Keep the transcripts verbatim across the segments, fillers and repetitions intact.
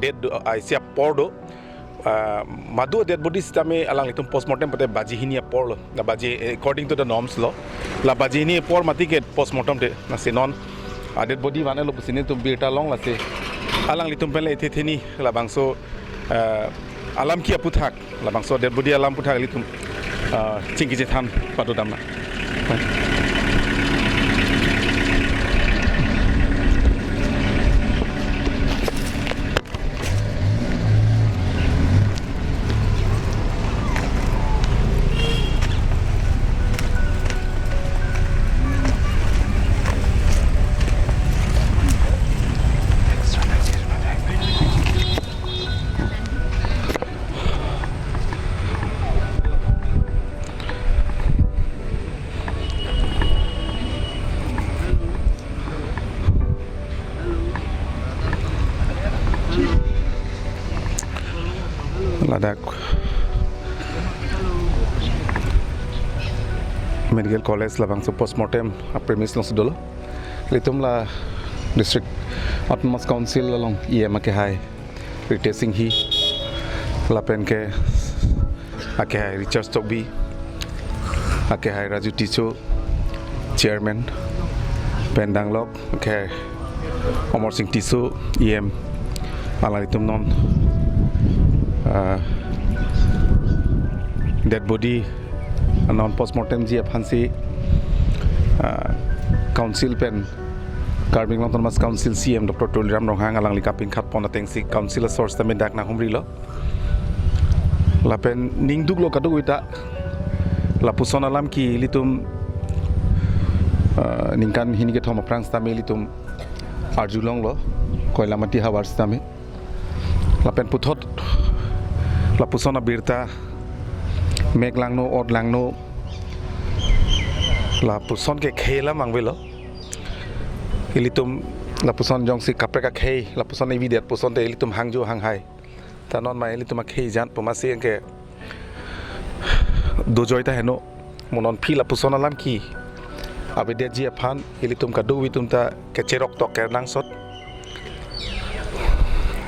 Dead do, ah, isi apor do. Ah, madu dead body sitame alanglitum postmortem pute baji hini apor lo. Na baji, according to the norms lo. La baji hini apor mati ke postmortem te. Lasi non, ah, dead body van-et lo pusi nelitum birta long lasi. Alanglitum pen le ithe theni labangso, ah, alam ke aputhak. Labangso dead body alam aputhak ilitum, ah, chingki chethan pado dam na. Ladak Medical College labangso postmortem a-premise alongsi dolo. Ilitum la District Autonomous Council along E M akehai Ritesh Enghi, lapen ke akehai Richard Tokbi, akehai Raju Tisso, Chairman, pen danglok akehai Amarsing Tisso, E M, alanglitum non, ah, dead body non postmortem ji aphansi, ah, Council pen, Karbi Anglong Autonomous Council C E M Doctor Tuliram Ronghang alangli kapinkhat pon atengsi Council asor sitame dak nanghumrilo. Lapen ningduklo kadokave ta, lapuson alam ke ilitum, ah, ningkan hini kethom aphrang sitame ilitum arjulonglo, Koilamati havar sitame. Lapen puthot lapuson abirta mek langno, ot langno, lapuson ke khei alam vangvelo. Ilitum lapuson jongsi kaprek akhei lapuson evidet puson te ilitum hangjo hanghai. Ta non ma ilitum akhei jan pu masi ke dojoi ta heno. Mo non aphi lapuson alam ke avedetji aphan ilitum kadokave atum ta kecherok tok kernangsot.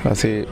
Lasi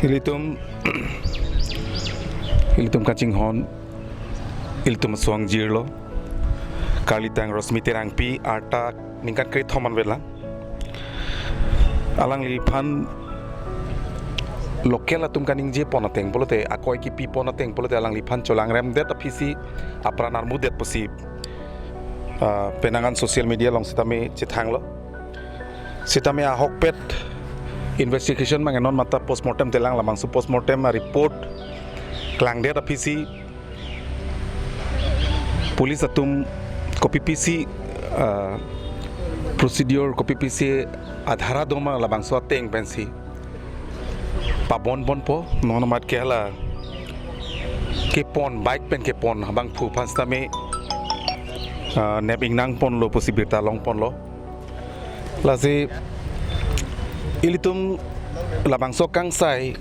Ilitum, ilitum kachinghon, ilitum asong jirlo, karlitang Rosmi Terangpi, arta ningkan krethom anvetlang. Alangliphan local atum kaningje pon ateng pulote, akoi kipi pon ateng pulote, alangliphan cholangremdet aphisi apran armudet pusi, ah, penang an social media along sitame chethanglo. Sitame ahokpet investigation mang enon mata postmortem telang, labangso postmortem a-report klangdet aphisi police atum kopipisi, ah, procedure kopipisi adhara doma labangso ateng pensi pabon ponpo, non amat ke hala kepon, bike pen kepon abangphu aphan sitame, ah, nep ingnang ponlo pusi birta long ponlo. Lasi ilitum labangso kangsai,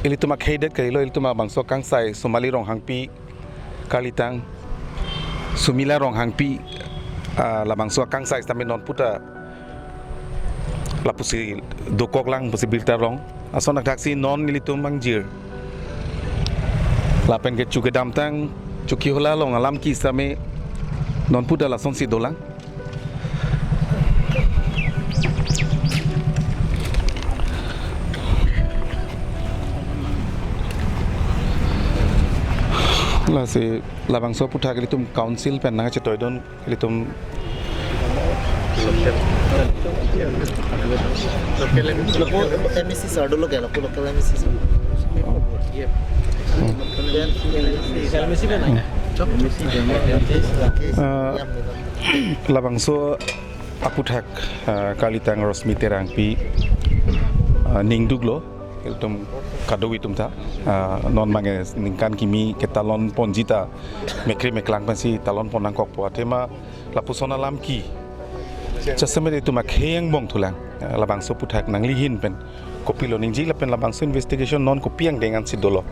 ilitum akheidet kalilo, ilitum labangso kangsai Somali Ronghangpi, karlitang Sumila Ronghangpi, ah, labangso akangsai sitame non puta lapusi dokoklang pusi birta long. Ason athaksi non ilitum mangjir. Lapen ke chu kedamtang Chokihola along alam ke sitame non puta lasonsi dolang. Lasi labangso aphuthak ilitum council pen nangchetoidun ilitum. Local M E C sir, dulu kayak local, local M E C sir. Ah, labangso aphuthak, ah, kalitang Rosmi Terangpi, ah, ningduklo ilitum kadokave atum ta, ah, non abangke ningkan kimi ketalon ponji ta mekri meklang pensi talon pon nangkokpo athema lapuson alam ke jasemet itum akhei angbong thulang, ah, labangso aphuthak nangli ahin pen kopilo ningje lapen labangso investigation non kopi angdeng ansi dolo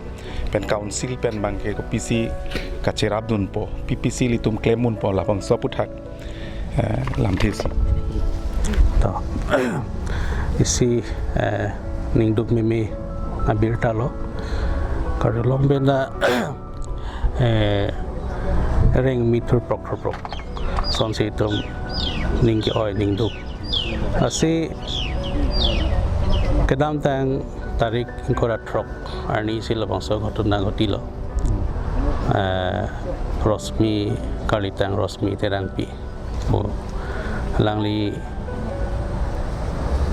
pen council pen abangke kopisi kacherapdunpo, P P C ilitum klemdunpo labangso aphuthak, eh, lamthe si. To, isi, eh, ningduk meme abirta lo. Karjulong benda, eh, reng mithur prok prok prok. Sonsi itum ning ke-oi ningduk. Lasi kedamtang tarik ingkoi ra throk arni si labangso ghotona ghotilo. Eh, Rosmi, kalitang Rosmi Terangpi. Oh, alangli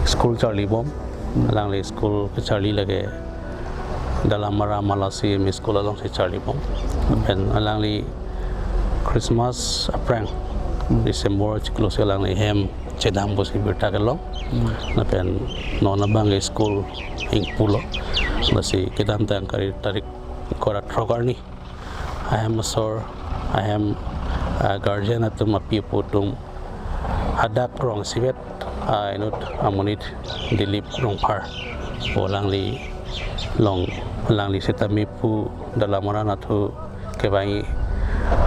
school charlibom, alangli school kecharli lake Dalamara Malasi M E school alongsi charlibom. Pen alangli Christmas aphrang, December chiklo si alangli hem chedam pusi birta kelong. Lapen non abangke school ingpulo. Lasi kedamtang kali tarik ingkoi ra throk arni ahem asor, ahem, ah, guardian atum api apo atum hadak rong isivet, ah, inut amonit Dilip Rongphar pu alangli along, alangli sitame pu Dalamara nathu kevangji,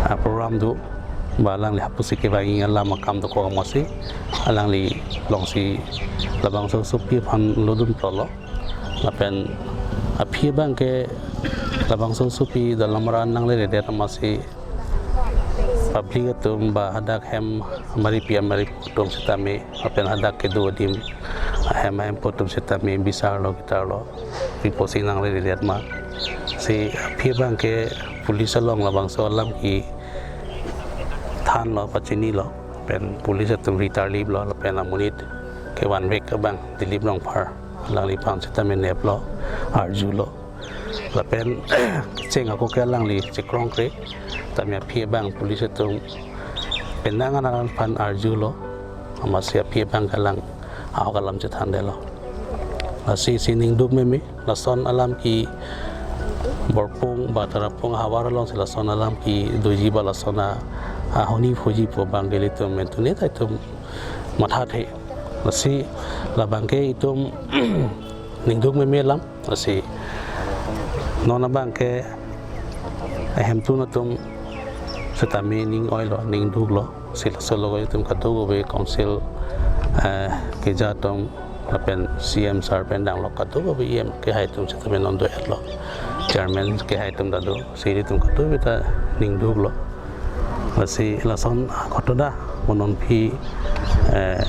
ah, program do, ba alangli hapusi kevangji alam akam dokok amatsi alangli alongsi labangso osopi aphan lodun plotlo. Lapen aphi abangke labangso osopi Dalamara nangleredet amatsi public atum ba hadak hem amaripi amaripo atum sitame lapen hadak kedo adim ahem ahempo atum sitame bisarlo kitarlo, ri pusi nangleredet ma. Si aphi abangke police along labangso alam ke thanlo, pachinilo, pen police atum ri tarliplo lapen amonit kevanvek abang Dilip Rongphar alangliphan sitame neplo, arjulo. Lapen kecheng ako ke alangli chekrongkre, tame aphi abang police atum penang an alangphan arjulo, amatsi aphi abang ke alang ahok alam chethandetlo. Lasi isi ningduk meme, lason alam ke Borpung ba Tarapung ahavar alongsi lason alam ke doji ba lason a, ahoni phoji pu abangke ilitum mentune ta itum mathathe. Lasi labangke itum ningduk meme alam. Lasi non abangke ahemtun atum sitame ning-oilo, ningduklo. Si laso along itum kadokave council, eh, keja atum lapen C M sir pen danglo, kadokave E M kehai atum sitame non do-etlo. Chairman kehai atum ta do, si ilitum kadokave ta ningduklo. Lasi lason ghotona mo non aphi, eh,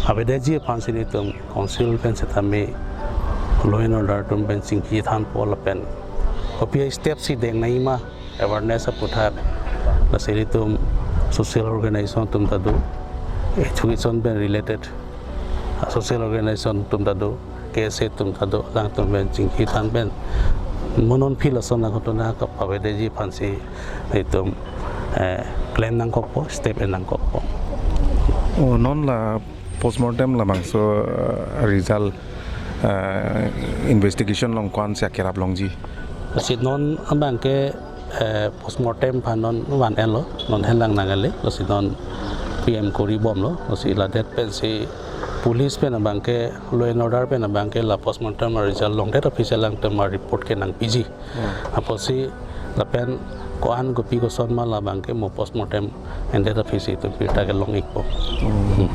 avedetji aphansi nelitum council pen sitame law and order atum pen chingki thanpo lapen kopi a-step si deng nangji ma awareness aphuthak. Lasi ilitum social organization atum ta do, education pen related, ah, social organization atum ta do, K S A atum ta do, alangtum pen chingki than pen mo non aphi lason aghotona kapavedetji aphansi itum, eh, klem nangkokpo, step en nangkokpo. Oh, non la postmortem labangso, eh, result, eh, investigation along ko-ansi akerap longji? Lasi non abangke, eh, postmortem aphan non van-etlo, non helang nang-ele, lasi non P M koribomlo, lasi ladet pensi police pen abangke, law and order pen abangke la postmortem result longdet aphi si alangtum a-report ke nangpiji. Hmm. Apotsi lapen ko-an kopi koson ma labangke mo postmortem endet aphi si itum birta kelong-ikpo. Hmm.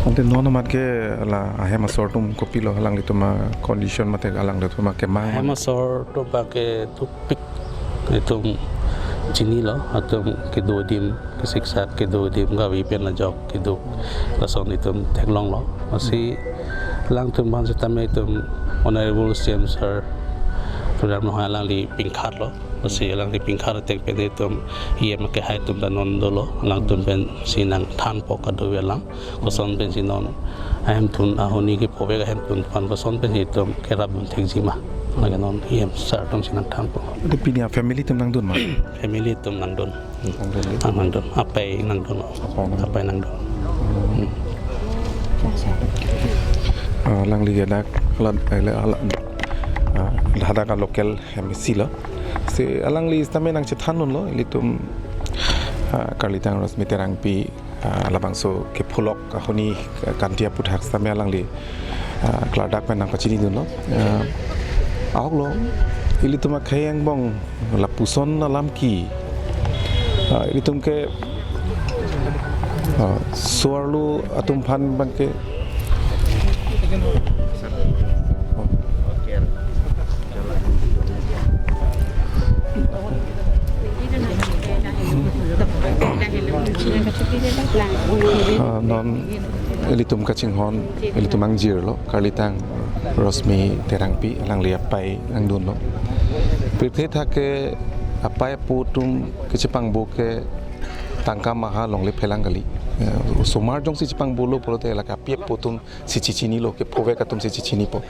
Ante non amat ke la ahem asor atum kopilo, alanglitum a-condition mate alanglitum akemang? Ahem asor atum abangke dukpik, itum chinilo, atum kedo adim, kesiksak kedo adim, gavi pen ajok kedo, lason itum theklonglo. Lasi alangtum aphan sitame itum Honorable C M sir Program lo alangli pingkhat lo, lasi alangli pingkhat atek pen itum E M akehai atum ta non dolo, alangtum pensi nangthanpo kadokave alam, koson pensi non ahemtun ahoni kephovek ahemtun aphan koson pensi itum kerapdun thekji ma, lake non E M sir atumsi nangthanpo. Di pini a family atum nangdun ma? Family atum nangdun. Hmm. Nangdun, ya? Ah, nangdun. Apai nangdun. Apai nangdun. Apai nangdun. Hmm. Ah, alangli ke dak alat, ele alat, ah, hadak a local M A C lo. Si alangli sitame nangchethan dunlo, ilitum, ah, Karlitang Rosmi Terangpi, ah, labangso kepholok ahoni kanti aputhak sitame alangli, ah, klardak pen nangpachini dunlo. Ah, ahok lo, ilitum akhei angbong lapuson alam ke, ah, ilitum ke, ah, so-arlo atum aphan abangke, ah, non ilitum kachinghon, ilitum angjir lo, Karlitang Rosmi Terangpi, alangli apai nangdunlo. Pirthe athak ke apai apo atum kechepangbo ke tangka maha longle phelang kali. Eh, osomar jongsi chepangbolo pulote lake api apo atumsi chechinilo, kephovek atumsi chechinipo.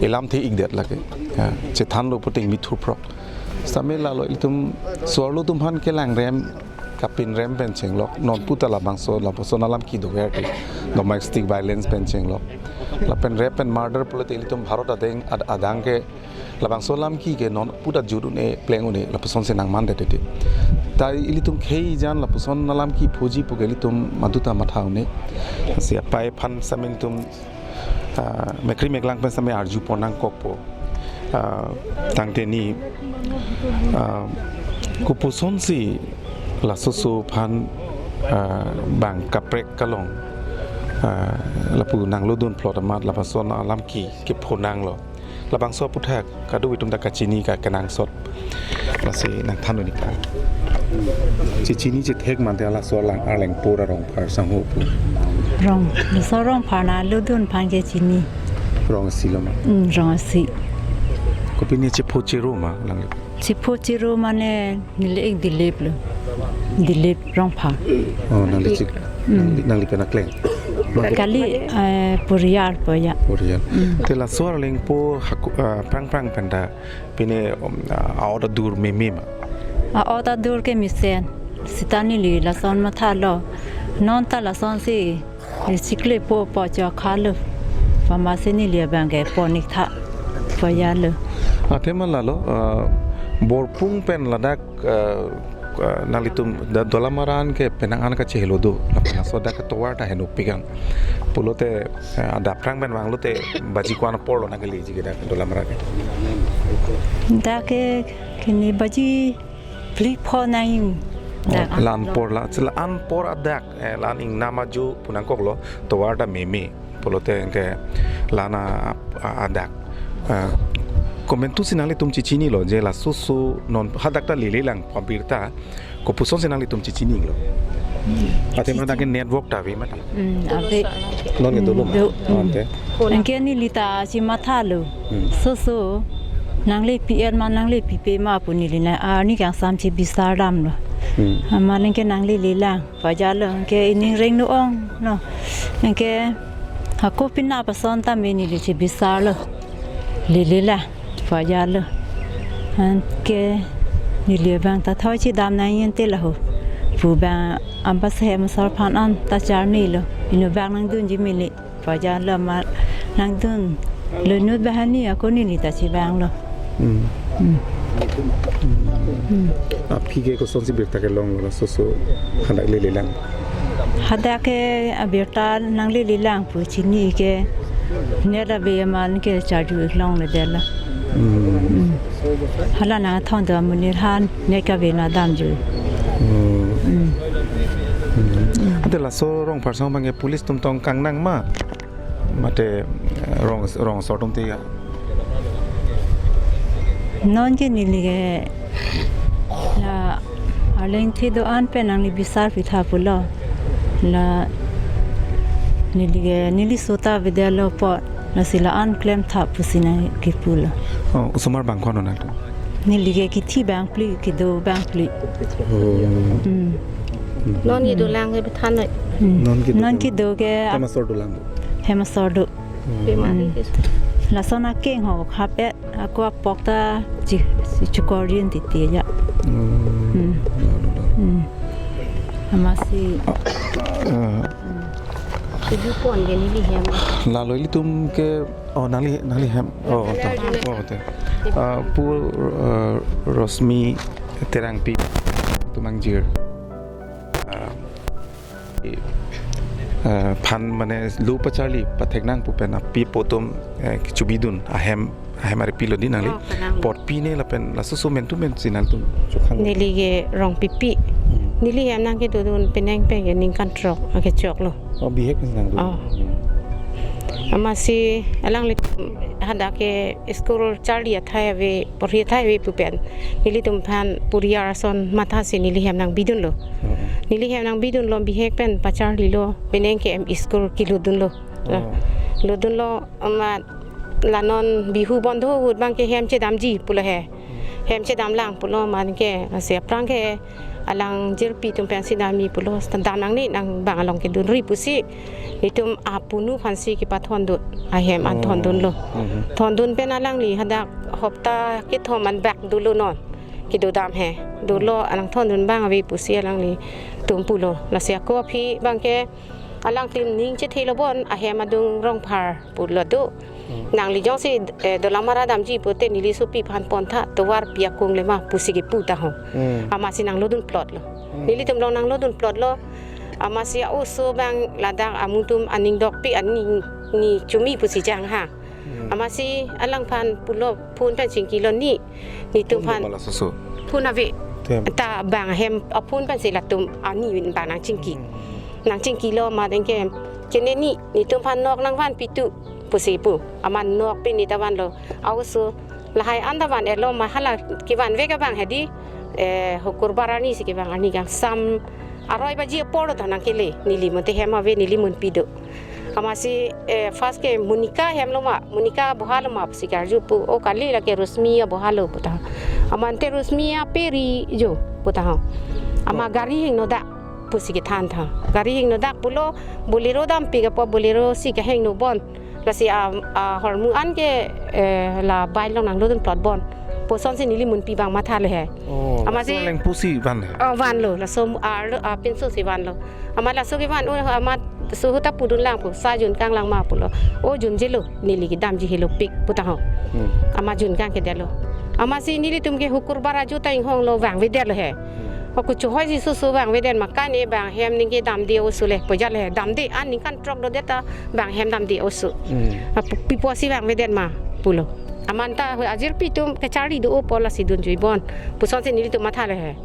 Elamthe-ikdet lake. Ya, chethanlo pute mithurprok. Sitame lalo ilitum so-arlo atum aphan kelangrem, kapinrem pen chenglok, non puta labangso, lapuson alam kedo verti, domestic violence pen chenglok. Lapen rape and murder pulote ilitum Bharat adeng, ad-, adang ke labangso alam ke, ke non puta jut un-e, pleng un-e, lapusonsi nangmandet tete. Ta ilitum khei jan lapuson alam ke phoji pu ke ilitum maduta matha un-e. Si apai aphan sitame itum, ah, mekri meklang pen sitame arjupon nangkokpo. Ah, tangte ne, ah, kopusonsi laso oso aphan, ah, bang kaprek kalong, ah, lapu nanglodun plot amat lapuson alam ke, kephonanglo. Labangso aputhak kadokave atum ta kachini ka kenangsot. Lasi nangthan un-e pa. Chechini chethek mante laso alang Arlengpor arong phar sangho pu. Rong, laso Rongphar nanglodun aphan ke chini. Rong isi lo ma? Hmm, Rong isi. Kopi ne chepho chero ma lang? Chepho chero mane neli-ik Dilip lo. Dilip Rongphar. Oh, nangli chik, hmm, nangli, nangli pen akleng. Kali, eh, poriyal po ya. Poriyal. Hmm. Te laso Arlengpor haku, ah, prang prang pen ta pine, um, ah, a-ot adur meme ma? A-ot adur ke mesen. Sita neli lason mathalo. Non ta lasonsi, eh, chiklepo po chokha lo. Pamasi neli abang ke pon-ik tha. Pajalo. Athema lalo, ah, Borpung pen ladak, ah, ah, nanglitum da Dolamara an ke penang an kachehelo do. Lapen laso dak tovar ta henopik an. Pulote, eh, adap prang pen vanglote baji ko-an apor lo nangkeleji ke dak Dolamara ke? Dak ke kini baji phli pho nang. Oh, dak la-an apor la, la-an apor adak, eh, la-an ingnam ajo pu nangkoklo, tovar ta meme. Pulote anke la-an a, a, adak. Eh, komantusi nanglitum chechinilo je laso oso non hadak ta lelelang pabirta, kopusonsi nanglitum chechinilo? Athema dak ke network ta ave mati. Hmm, ave. Non ke dolo ma? Do, hmm. Ante? Anke neli ta chemathalo. Hmm. Oso oso nanglepi-et ma nanglepipe ma pu neli na, ah, arni kangsam chebisar damlo. Hmm. Amat anke nanglelelang. Pajalo, anke ining reng nu ong, no. Anke hako pina pason tame neli chebisarlo. Lelelang, pajalo. Anke neli abang ta thoi chedam nang yen te laho. Pu bang ambas he masar phan an ta charnilo. Inut bang nangdunji mili. Pajalo ma nangdunlo inut bahani ako neli ta chevanglo. Hmm. Hmm. Hmm. Aphi ke kosonsi birta kelonglo laso oso hadak lelelang? Hadak ke abirta nanglelelang pu chini ke net ave amat ke charju-ik longledetlo. Hmm. Hmm. Hala nangthon do amonit aphan net kave na damju. Hmm. Hmm. Hmm. Ante laso Rongphar sangho abang ke police atum tong kangnang ma? Mate, eh, rong, rong asor atum te ya? Non ke neli ke la Arleng thi do-an pen nangli bisar pitha pulo. La neli ke neli sota avedetlo apot. Lasi la-an klemtha pusi nangkepulo. Oh, osomar bang ko-an nang? Neli ke kithi bangphli, kedo bangphli. Oh. Hmm. Non kedolang ke bethan noi. Hmm. Non kedo. Non kedo ke ap- Hem asor dolang. Hem asor do. Hmm. Pima Hmm. ni kis- Lason akeng ho hap-et, ako apok ta chi, chi chukor yin titi ya. Hmm. Hmm. Lalo, lalo. Hmm. Amatsi. Ah, ah. Hmm. Suju pon ke neli hem. Lalo ilitum ke, oh, nangli, nangli hem. Oh, nangli ta. Arjun. Oh, ta. Ah, pu, ah, Rosmi Terangpi atum angjir. Ah, eh, phan mane lo pacharli pathek nang pu pen api apo atum, eh, kechubidun ahem, ahem ari pilo di nangli. Oh, kanang. Apot pine lapen laso so men tu men si nangtum chokhang. Neli ke Rongpipi. Hmm. Neli hem nangkedodun penang pen ke ningkan throk akechoklo. Oh, bihek nang do. Oh. Hmm. Amatsi alanglitum hadak ke school charli athai ave, porhi athai ave pu pen nelitum aphan puriar ason mathasi neli hem nangbidunlo. Oh. Neli hem nangbidunlo, bihek pen pacharlilo, penang ke M E school kelodunlo. Oh. Lodunlo, amat la non Bihu bondho ahut abang ke hem chedamji pulo he. Hem chedamlang pulo amat ke, lasi aphrang ke alang jirpi atum pensi damji pulo, dam nangne, nang bang along kedunri pusi nelitum apunu aphansi kepathondun, ahem an Oh. thondunlo. Mhm. Thondun pen alangli hadak hopta kethom an bak dolo non. Kedodam he. Dolo, alang thondun bang ave pusi alanglitum pulo. Lasi ako aphi abang ke alangtum ning chethelo bon, ahem adung Rongphar pulo do. Hmm. Nangli jongsi, eh, Dolamara damji pute neli sopi aphan pontha, tovar pi akung le ma pusi kepu ta ho. Hmm. Amatsi nanglodun plotlo. Hmm. Nelitum along nanglodun plotlo. Amatsi a-oso abang ladak amutum aning dokpi, aning ni chumi pusi jang ha. Hmm. Amatsi alangphan pulo phone pen chingkilo ni, netum Phone aphan. Doma laso so. Phone ave. Tem. Ta bang hem aphone pensi latum ani bang nangchingki. Hmm. Nangchingkilo amat anke, kene ni, netum aphan nok nangvanpi tu pusi pu. Amat nok pen ne ta vanlo. A-oso lahai an ta van-etlo, amat hala kevanvek abang hedi, eh, Hukurbar arni si kevang, arni kangsam aroi baji apor ta nangkele, neli mate hem ave, neli munpi do. Amatsi, eh, first ke Monica hemlo ma, Monica aboha lo ma pusi karju pu, o kali lake Rosmi aboha lo pu ta. Amat ante Rosmi aperi jo pu ta ho. Amat Oh. gari hingno dak pusi kethan tha. Gari hingno dak pulo, Bolero dampi ke pu, Bolero si kehingno bon. Lasi a, ahormu an ke, eh, la bike along nanglodun plot bon. Pusonsi neli munpi abang mathalo he. Oh, Amatsi laso lengpo si van he? Oh, vanlo. Laso arlo, apinso si vanlo. Amat laso kevan, oh, amat suhu ta pudunlang pu, sa junkanglang ma pulo. Oh, junjelo, neli kedamji helopik pu ta ho. Hmm. Amat junkang kedetlo. Amatsi nelitum ke Hukurbar ajo ta inghonglo, vangvedetlo he. Hmm. Ako chohoi si soso vangvedet ma, kane bang hem ningke damde oso le pu jal he, damde, an ningkan throk dodet ta bang hem damde oso. Hmm. Apo pipo si vangvedet ma pulo. Amat anta ajirpi atum kacharli do-o pu lasi dunjui bon pusonsi nelitum mathalo he.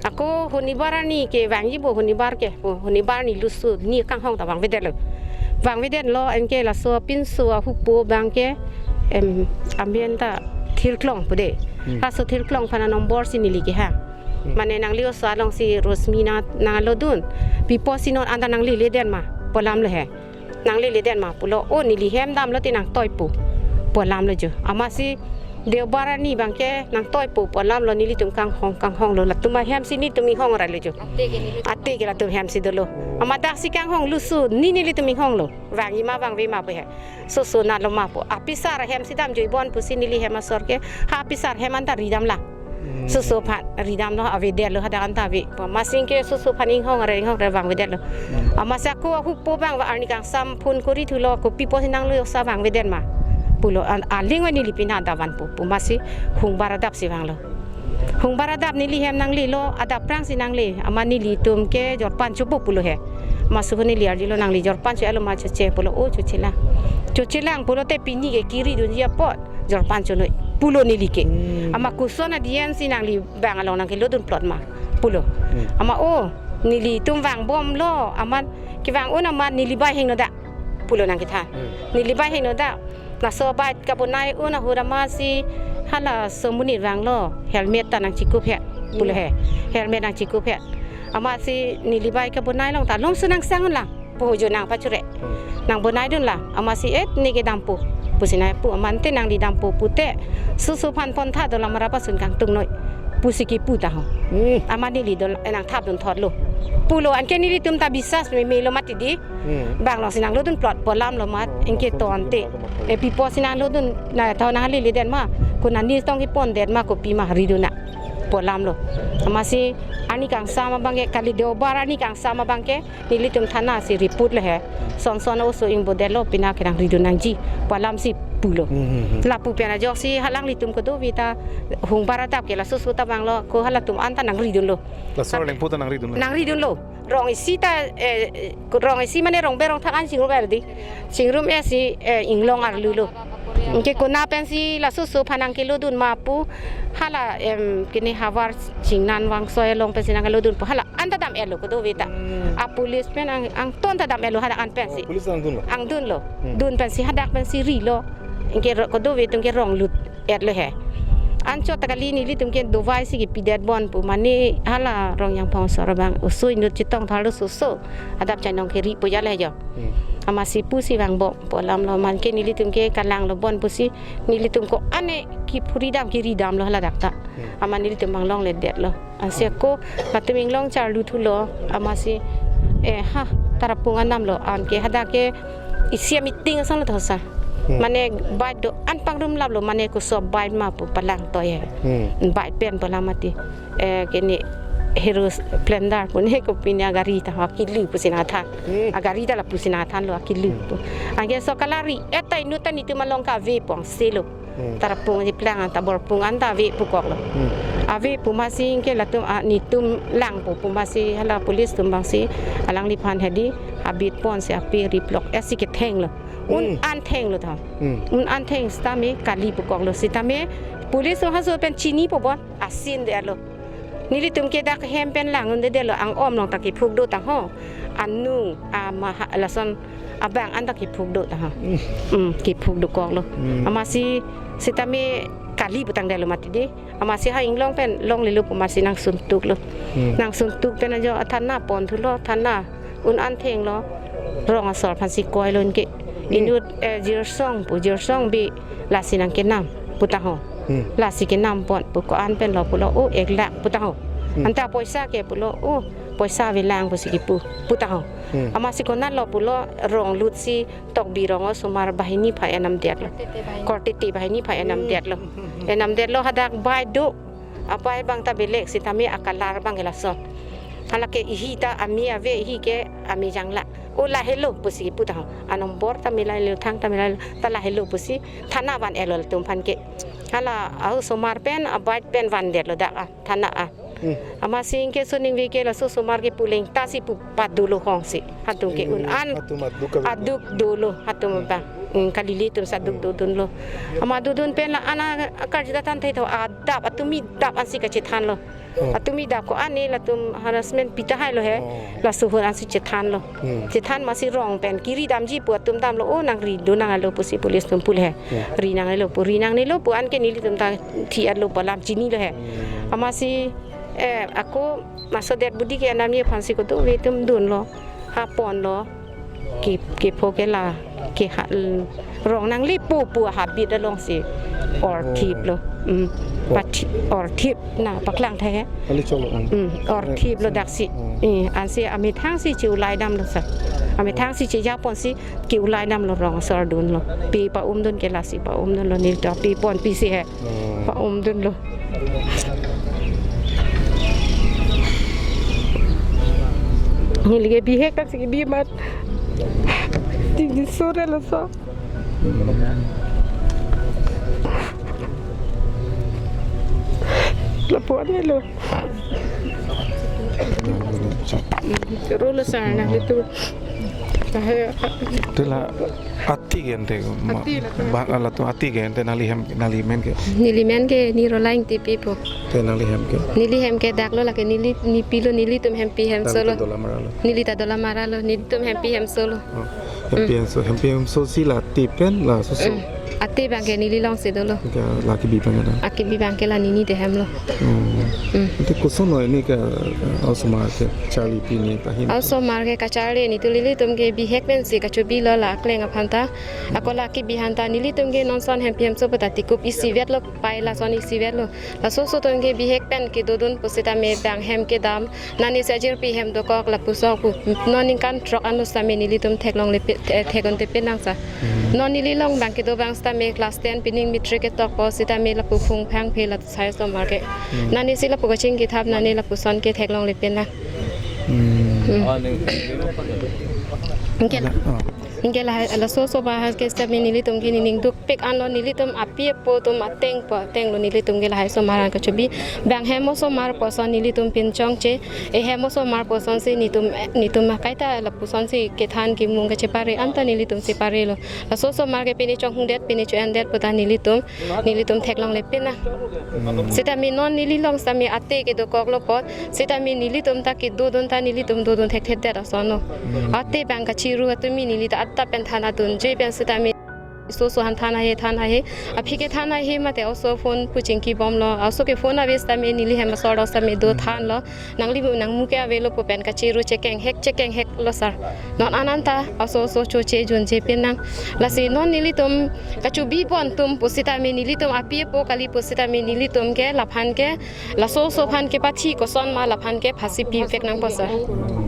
Ako Honibar arni ke vangji bo, Honibar ke, Honibar arni lusu ni kanghong ta vangvedetlo. Vangvedetlo anke laso apinso ahupo abang ke, em, amen ta Thirklong pu de. Hmm. Laso Thirklong aphan anombor si neli kehang. Hmm. Mane nangli oso alongsi Rosmi nang, nanglodun. Pipo si non anta nangleledet ma pu alam lo he. Nangleledet ma pulo, o neli hem damlo te nangtoipo pu alam lo jo. Amatsi Deobar arni abang ke nangtoipo pu alam lo, nelitum kanghong kanghonglo, latum ahem si netum inghong ra lo jo. Ate ke neli Ate ke latum hem si dolo. Amat dak si kanghong lusu ni nelitum inghonglo. Vangji ma vangve ma pu he. Soso natlo ma pu. Apisar hem si damjui bon pusi neli hem asor ke, ha apisar hem anta ridamlang. Hmm. Soso aphan ridamlo, avedetlo hadak anta ave. Pu amatsi ke soso aphan inghong re inghong re vangvedetlo. Hmm. Amatsi ako ahupo abang va arni kangsam phone kori thulo, kopi pusi nangli oso vangvedet ma pulo, an, aling va neli pina davan pu. Pu amatsi Hungbar adap si vanglo. Hungbar adap neli hem nanglelo, adap aphrangsi nangle, amat nelitum ke jorpan chopo pulo he. Amat suhu neli arjulo, nangli jorpan cho-etlo ma, choche pulo, o chochelang. Chochelang pulote pini ke kiri dunji apot jorpan chonoi pulo neli ke. Hmm. Amat koson adien si nangli bang along nangkelodun plot ma pulo. Hmm. Amat o nelitum vangbomlo, amat kevang un amat neli bike hingno dak pulo nangkethan. Hmm. Neli bike hingno dak. Laso bike kabonai un ahut amatsi hala somunit vanglo, helmet ta nangchikup he pulo he. Helmet nangchikup he. Amatsi neli bike kabonai along ta longsu nangsang unlang. Pohojo nang pachure. Hmm. Nang bonai dunlang. Amatsi et ne ke dampo. Pusi nangpu amat te nangli dampo pute. Susu phan pon tha dolang mara pasun kangtung noi. Pusi kipu ta ho. Hmm. Amat neli dol, eh, nang thap dun thot lo. Pulo anke nelitum ta bisas me me lo mati di. Hmm. Bang long si nang lo dun plot polam lo mat. Oh, inke maksud ton te. Dia maksud. Eh, pi apotsi nang lo dun na tho nang lili den ma. Ko nani tong kipon den ma kopi ma ri dun na. Polam lo. Amatsi arni kangsam abang ke kali deobar arni kangsam abang ke. Nelitum thana si report le he. Son son oso ingbo detlo pina ke nang ri dun nangji. Pu alam si pulo. Hmm, hmm, hmm. Lapu pen ajoksi halanglitum kedo vita hung bara tap ke laso so ta bang lo ko halatum an ta nang ri dun lo. Laso arleng po ta nang ri dun lo. Nang ri dun lo. Rong isi ta, eh, rong isi mane rong berong thak an chingrum er di. Chingrum er si, eh, inglong arlu lo. Inke kona pensi laso so phan nang kelo dun ma pu hala, em, kini havar chingnan vangso along pensi nang kelo dun pu hala anta dam elo kedo vita. Hmm. A police pen ang, angton ta dam elo hadak an pensi. Oh, police angdun lo? Angdun lo. Hmm. Dun pensi hadak pensi ri lo. Inke ro-, kedo vitum ke rong lut etlo he. Anchot ta kali nelitum ke dovai si kipi det bon pu mane hala Rongjangphong asor abang oso inut chetong thar lo so so. Adap chainong ke ri po ja le jo. Hmm. Amatsi pusi vangbom pu alam lo man ke nelitum ke kalang lo bon pusi nelitum ko ane kiphuri dam kiri dam lo hala dak ta. Hmm. Amat nelitum bang longle detlo. Ansi ako latum inglong charlu thulo amatsi, eh, ha, Tarapung anam lo anke hadak ke isi a meeting asong lo thosa. Hmm. Mane bike do an pangrum lap lo mane ko so bike ma pu palang toy he. Hmm. Bike pen pu alam mati. Eh, kini Hero Splendor pu ne kopi ne agari ta ha kilu pusi nang than. Hmm. Agari ta lapusi nang than lo akilu. Hmm. Pu. Anke so kalari eta inut ta nelitum along kave pon si lo. Hmm. Tarapung ji plang anta Borpung anta ave pu kok lo. Hmm. Ave pu amatsi inke latum a nelitum lang pu pu amatsi hala police atum bang si alangliphan hedi habit pon si ape ri plok esi ketheng lo. Un Hmm. an theng lo tha. Hmm. Un an theng sitame kali pu kok lo sitame police atum haso pen chini po bon asin detlo. Nelitum ke dak hem pen lang un detlo ang om long ta kiphuk do tang ho. Anu a maha lason abang anta kiphuk do ta ha. Hmm. Hmm, kiphuk do kok lo. Hmm. Amatsi sitame kali pu tang detlo mati di. Amatsi ha inglong pen longle lo pu amatsi nang suntuk lo. Hmm. Nang suntuk pen ajo athana pon thulo thana un an theng lo rong asor aphan si koi lo inke. Hmm. Inut, eh, Jirsong pu Jirsong bi lasi nang kenam pu ta ho. Hmm. Lasi kenam pon pu ko-an pen lo pulo o ek lakh pu ta ho. Hmm. Anta poisa ke pulo o poisa avelang pusi kipu pu ta ho. Hmm. Amatsi konat lo pulo rong lut si Tokbi rong osomar banghini aphan enam detlo. Kortete banghini. Kortete banghini aphan enam Hmm. detlo. Hmm, hmm, hmm. Enam detlo hadak bai do. Abai abang ta belek sitame a-colour abang ke lason. Hala ke ihi ta ami ave ihi ke ami jangla. O lahelo pusi pu ta ho. Anombor ta milai lo thang ta milai lo ta lahelo pusi thana van etlo latum aphan ke. Hala osomar pen a-bike pen van detlo dak a thana a. Hmm. Amatsi inke soningve ke laso osomar ke puleng ta si pu padu lo hong si. Hatum ke Eh, un an hatum aduk kali. Aduk do lo hatum Hmm. abang. Hmm, kalili atum si aduk Hmm. do dun lo. Amat do dun pen la ana karju ta than thai tho adap atumi dap ansi kachethan lo. Oh. Atumi dap ko ane latum harassment pi tahai lo he. Oh. Laso ahut ansi chethan lo. Hmm. Chethan amatsi rong pen kiri damji pu atum damlo o nang ri do nangne lo pusi police atum pu le he. Hmm. Ri nangne lo pu ri nangne lo pu anke nelitum ta thi-at lo pu alam chini lo he. Hmm. Amatsi, eh, ako maso det budi ke anam ye aphan si kedo ve atum dun lo. Ha pon lo. Ke, kepho ke la ke ha, l-, rong nangle pu pu habit along si orthip lo. Mm. Oh. Pathi-, orthip na paklang thai he. Ali cholo. Mm. Mm, orthip lo Eh, dak si. Mm. Eh, ansi amethang si che-ulai dam lo sa. Amethang si che-japon si ke-ulai dam lo rong asor dun lo. Pi pa-um dun ke lasi pa-um dun lo neli to pi pon pi si he. Oh. Pa-um dun lo. Neli ke bihek tak si bi mat. Tinggi sore laso. Lapuan ni lo. Rolo sana itu. Tahe. Tela ati gente ma. Ati lah. Ba ala tu ati gente nangli hem nangli men ke. Neli men ke Nirola Ingtipi po. Te nangli hem ke. Neli hem ke dak lo lake neli nipi lo nelitum hempi hemso lo. Nangli ta dola mara lo. Neli ta dola mara lo nelitum hempi hemso lo. Oh. Hempi hemso hempi hemso si la tipen la susu. Mm. Ate abang ke neli along si dolo. Ke la kebi abang ke da? Akebi abang ke la nini ahem lo. Hmm. Hmm. Ante kosonlo pini ke, eh, osomar kecharli pini ahin? Osomar ke kacharli, netum nelitum ke bihek pensi kachobilo la akleng aphan ta. Ako la kebi aphan ta nelitum ke non ason hempi hemso puta tikup isivet lo, pai lason isivet lo. Laso ason atum ke bihek pen kedodun pusitame bang hem kedam. Nani si ajirpi hem dokok lapuson pu. Non ningkan throk anut sitame nelitum theklongle pe-, eh, thekdunde penang sir. Hmm. Non neli along abang kedo abang sitame class ten pining matric ketokpo sitame lapu phung phang phe la sai osomar ke. Hmm. Nani si lapu kachingki thap, nani lapuson ke theklongle penang. Hmm. Hmm. Anke la, ah. Anke lahai, laso osomar ke sitame nelitum ke nening dukpik anlo, nelitum api apo atum ateng po ateng lo, nelitum ke lahai osomar an kachobi. Bang hem osomar puson nelitum pinchongche, ehem osomar puson si netum, netum kaita lapuson si kethan kemung kachepare anta nelitum si parelo. Laso osomar ke pini chonghungdet, pini cho-endet puta nelitum, nelitum theklongle penang. Hmm. Sitame non neli along sitame ate kedokoklo apot, sitame nelitum ta kedodun ta nelitum dodun thekthedet ason lo. Hmm. Ate abang kachiru atum neli ta adap pen than adunji pen sitame oso oso aphan than ahe, than ahe. Aphi ke than ahe mate oso phone pu chingki bomlo. Oso ke phone ave sitame neli hem asor do sitame do Hmm. thanlo. Nangli mu nangmu ke avelo pu pen kachiru chekenghek chekenghek lo sir. Non an anta oso oso choche junje penang. Lasi non nelitum kachobi pon atum pusitame nelitum api apo kali pusitame nelitum ke laphan ke laso oso aphan kepathi koson ma laphan ke phasi pivek nangpo sir.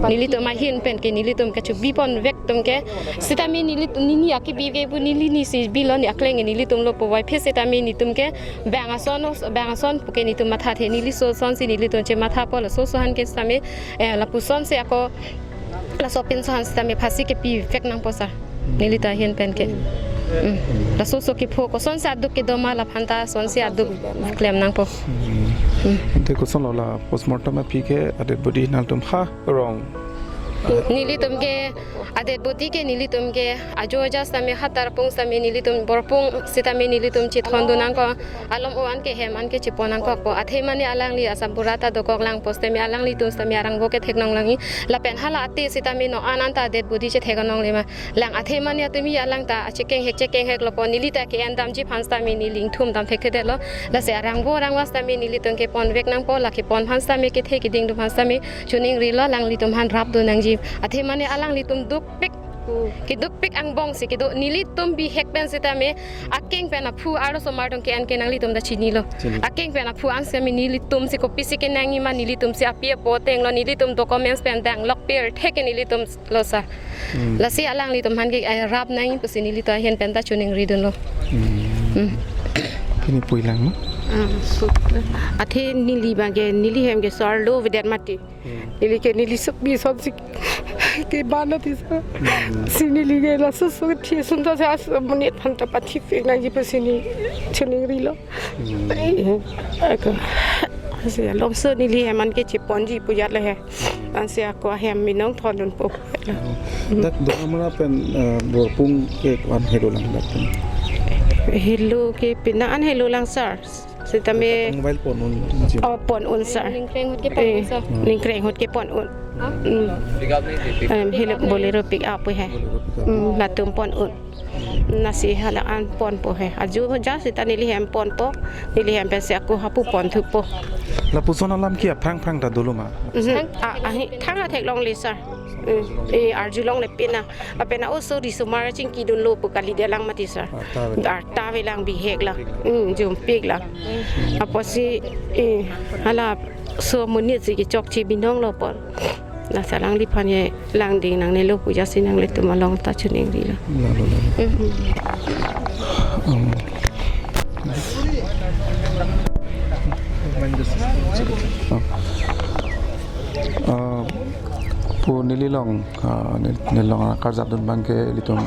Nelitum ahin pen ke nelitum kachobi ponvek atum ke sitame nelitum nini akebi ve pu neli ni si bilo, ne akleng nelitum lo pu vai phe sitame netum ke bang ason os-, bang ason pu ke netum mathathe, neli ason si nelitum chemathapo, laso ason ke sitame, eh, lapuson si ako laso pinso aphan sitame phasi kepivek nangpo sir. Neli ta ahin pen ke. Hmm. Laso oso kepho koson si aduk kedo ma laphan ta ason si aduk klem nangpo. Hmm. Hmm. Ante kosonlo la postmortem aphi ke adet bodi nangtum ha rong? Nelitum ke adet bodi ke nelitum ke ajo aja sitame hatar pung sitame nelitum borpung sitame nelitum chethondun nangkok, alom o-an ke hem an ke chepon nangkokpo. Athe mane alangli asam pura ta dokok lang pusitame alanglitum sitame arang bo ke theknong langji. Lapen hala ate sitame non an anta adet bodi chethek nongle ma. Lang athe mane atum alang ta achekenghek chekenghek lo pu neli ta ke-en damji aphan sitame neli ingthum dam thekthedetlo. Lasi arang bo arang wa sitame nelitum keponvek nangpo, la kepon aphan sitame kethe keding atum aphan sitame choningrilo, alanglitum aphan rapdun nangji. Athe mane alanglitum dukpik, Hmm. kedukpik angbong si kedo, nelitum bihek pen sitame akeng pen aphu arlo osomar atum ke-en ke nanglitum ta chinilo. Chini. Akeng pen aphu an sitame nelitum si kopisi kenangji ma, nelitum si api apo ateng lo, nelitum documents pen danglok pirthe ke nelitum lo sir. Hmm. Lasi alanglitum aphan ke, eh, rap nangji pusi neli ta ahin pen ta choningridunlo. Hmm. Hmm. Pini pulang no? Ah, so, athe neli abang ke, neli hem ke so-arlo avedet mati. Hmm. Neli ke neli sukbi ason si keban mati sir. Hmm. Si neli ke laso oso thi ason ta si aso monit aphan ta pathipik nangji pusi neli choningrilo. Hmm. Eh, ako. Si alomso neli hem an ke cheponji pu jat le he. Ansi ako ahem binong thondunpo. Hmm. Dak Dolamara pen, eh, borpung ke ko-an helo lang dak pen? Helo ke pina an helo lang sir. Sitame mobile pon un. Oh, pon un sir. Ningkreng ahut ke pon un, eh, sir. Ningkreng ahut ke pon un. Ah. Hmm. Em, helo Bolero pick up he. Bolero pick up. Hmm, latum pon un. Lasi hala an ponpo he. Ajo aja sita neli hem ponpo. Neli hem pensi ako hapu pon thupo. Lapuson alam ke aphrang phrang ta dolo ma? Mhm. Thang? A, ahi, thang athek longle sir. Eh, eh, arjulongle pena. Apena oso risomar chingkidunlo pu kalidet lang mati sir. Arta avelang. Arta avelang, bihek lang. Hmm, jumpik lang. Apotsi, eh, hala oso amonit si kechokche binonglo pon. Lasi alangliphan ye langding nangnelo pu jasi nanglitum along ta choningrilo. Lalo, lalo. Mhm. Um. Oh. Ah, pu neli along, ah, nel-, neli along karjapdun abang ke ilitum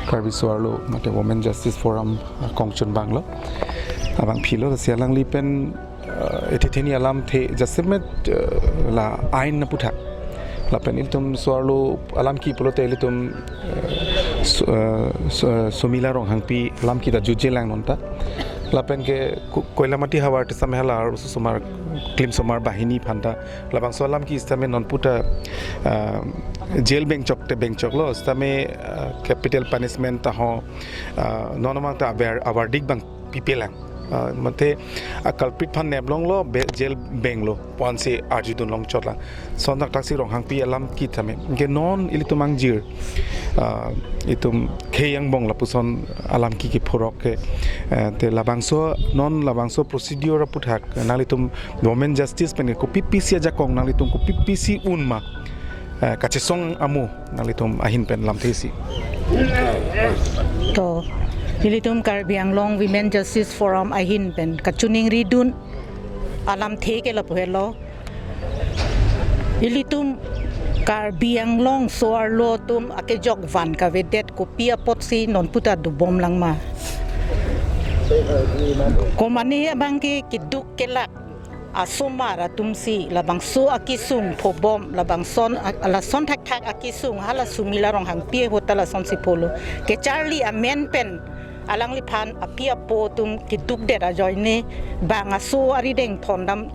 Karbi so-arlo mate Women Justice Forum, ah, kongchun abang lo. Abang philo si alangli pen, ah, ethe theni alamthe jasemet, ah, la ain aputhak. Lapen ilitum so-arlo alam ke pulote ilitum, ah, so-, ah, so-, ah, Somila Ronghangpi alam ke ta jutje lang non ta. Lapen ke Ko-, Koilamati havar te sitame hala ar-, osomar, klimsomar banghini aphan ta labangso alam ke sitame nonputa, ah, jail bengchok te bengchoklo, sitame, ah, capital punishment ta ho, ah, non amang ta aber, averdict abang pipelang. Ah, mate a culprit aphan neplonglo, be-, jail benglo, pu-ansi arjudun longchotlang. Lason thakthak si Ronghangpi alam ke sitame. Ke non ilitum angjir, ah, itum khei angbong lapuson alam ke kephurok ke, eh, te labangso, non labangso procedure aputhak nanglitum women justice pen ke kopi pisi ajakong nanglitum kopi pisi un ma, eh, kachesong amo nanglitum ahin pen lamthe si. To, ilitum Karbi Anglong Women Justice Forum ahin pen kachiningridun alamthe ke lapu helo. Ilitum Karbi Anglong so-arlo atum akejok van kavedet kopi apotsi nonputa dobomlang ma? Komane abang ke keduk kelak asomar atum si labangso akesung phobom, labangson a-, lason thakthak akesung hala Sumila Ronghangpi ahut ta lasonsi pholo. Kecharli amen pen alangliphan api apo atum kedukdet ajoine bang aso arideng thondam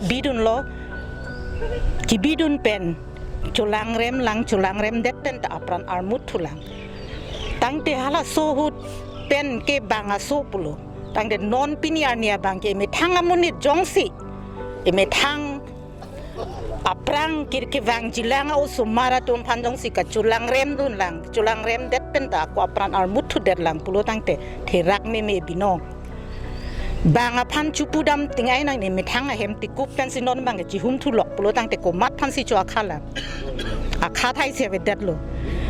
bidunlo, kebidun pen cholangremlang, cholangremdet pen ta apran armut thulang. Tangte halaso ahut pen ke bang aso pulo. Tangte non pini arni abang ke emethang amonit jongsi, emethang aphrang kir kevangjilang a-osomar atum aphan jongsi kacholangremdunlang, cholangremdet pen ta ako apran armut thudetlang pulo tangte therak meme binong. Bang aphan chupudam tingai nangne, methang ahem tikup pensi non bang kachihum thulok pulo tangte komat aphansi cho akhala. Akha thai si avedetlo.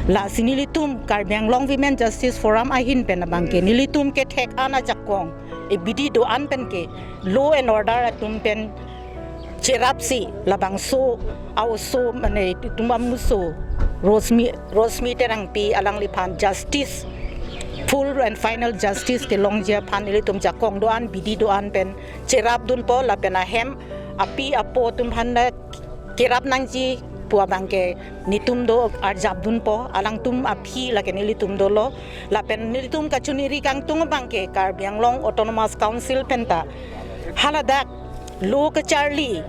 Lasi nelitum Karbi Anglong Women Justice Forum ahin pen abang ke nelitum kethek an ajakong, ebidi do-an pen ke law and order atum pen cherapsi labangso a-oso mane itum amuso Rosmi, Rosmi Terangpi alangliphan justice, full and final justice kelongji aphan ilitum jakong do-an, bidi do-an pen cherapdunpo lapen ahem api apo atum aphan ta kerap nangji pu abang ke netum do arjapdunpo, alangtum aphi lake nelitum dolo. Lapen nelitum kachiningri kangtung abang ke Karbi Anglong Autonomous Council pen ta haladak law kacharli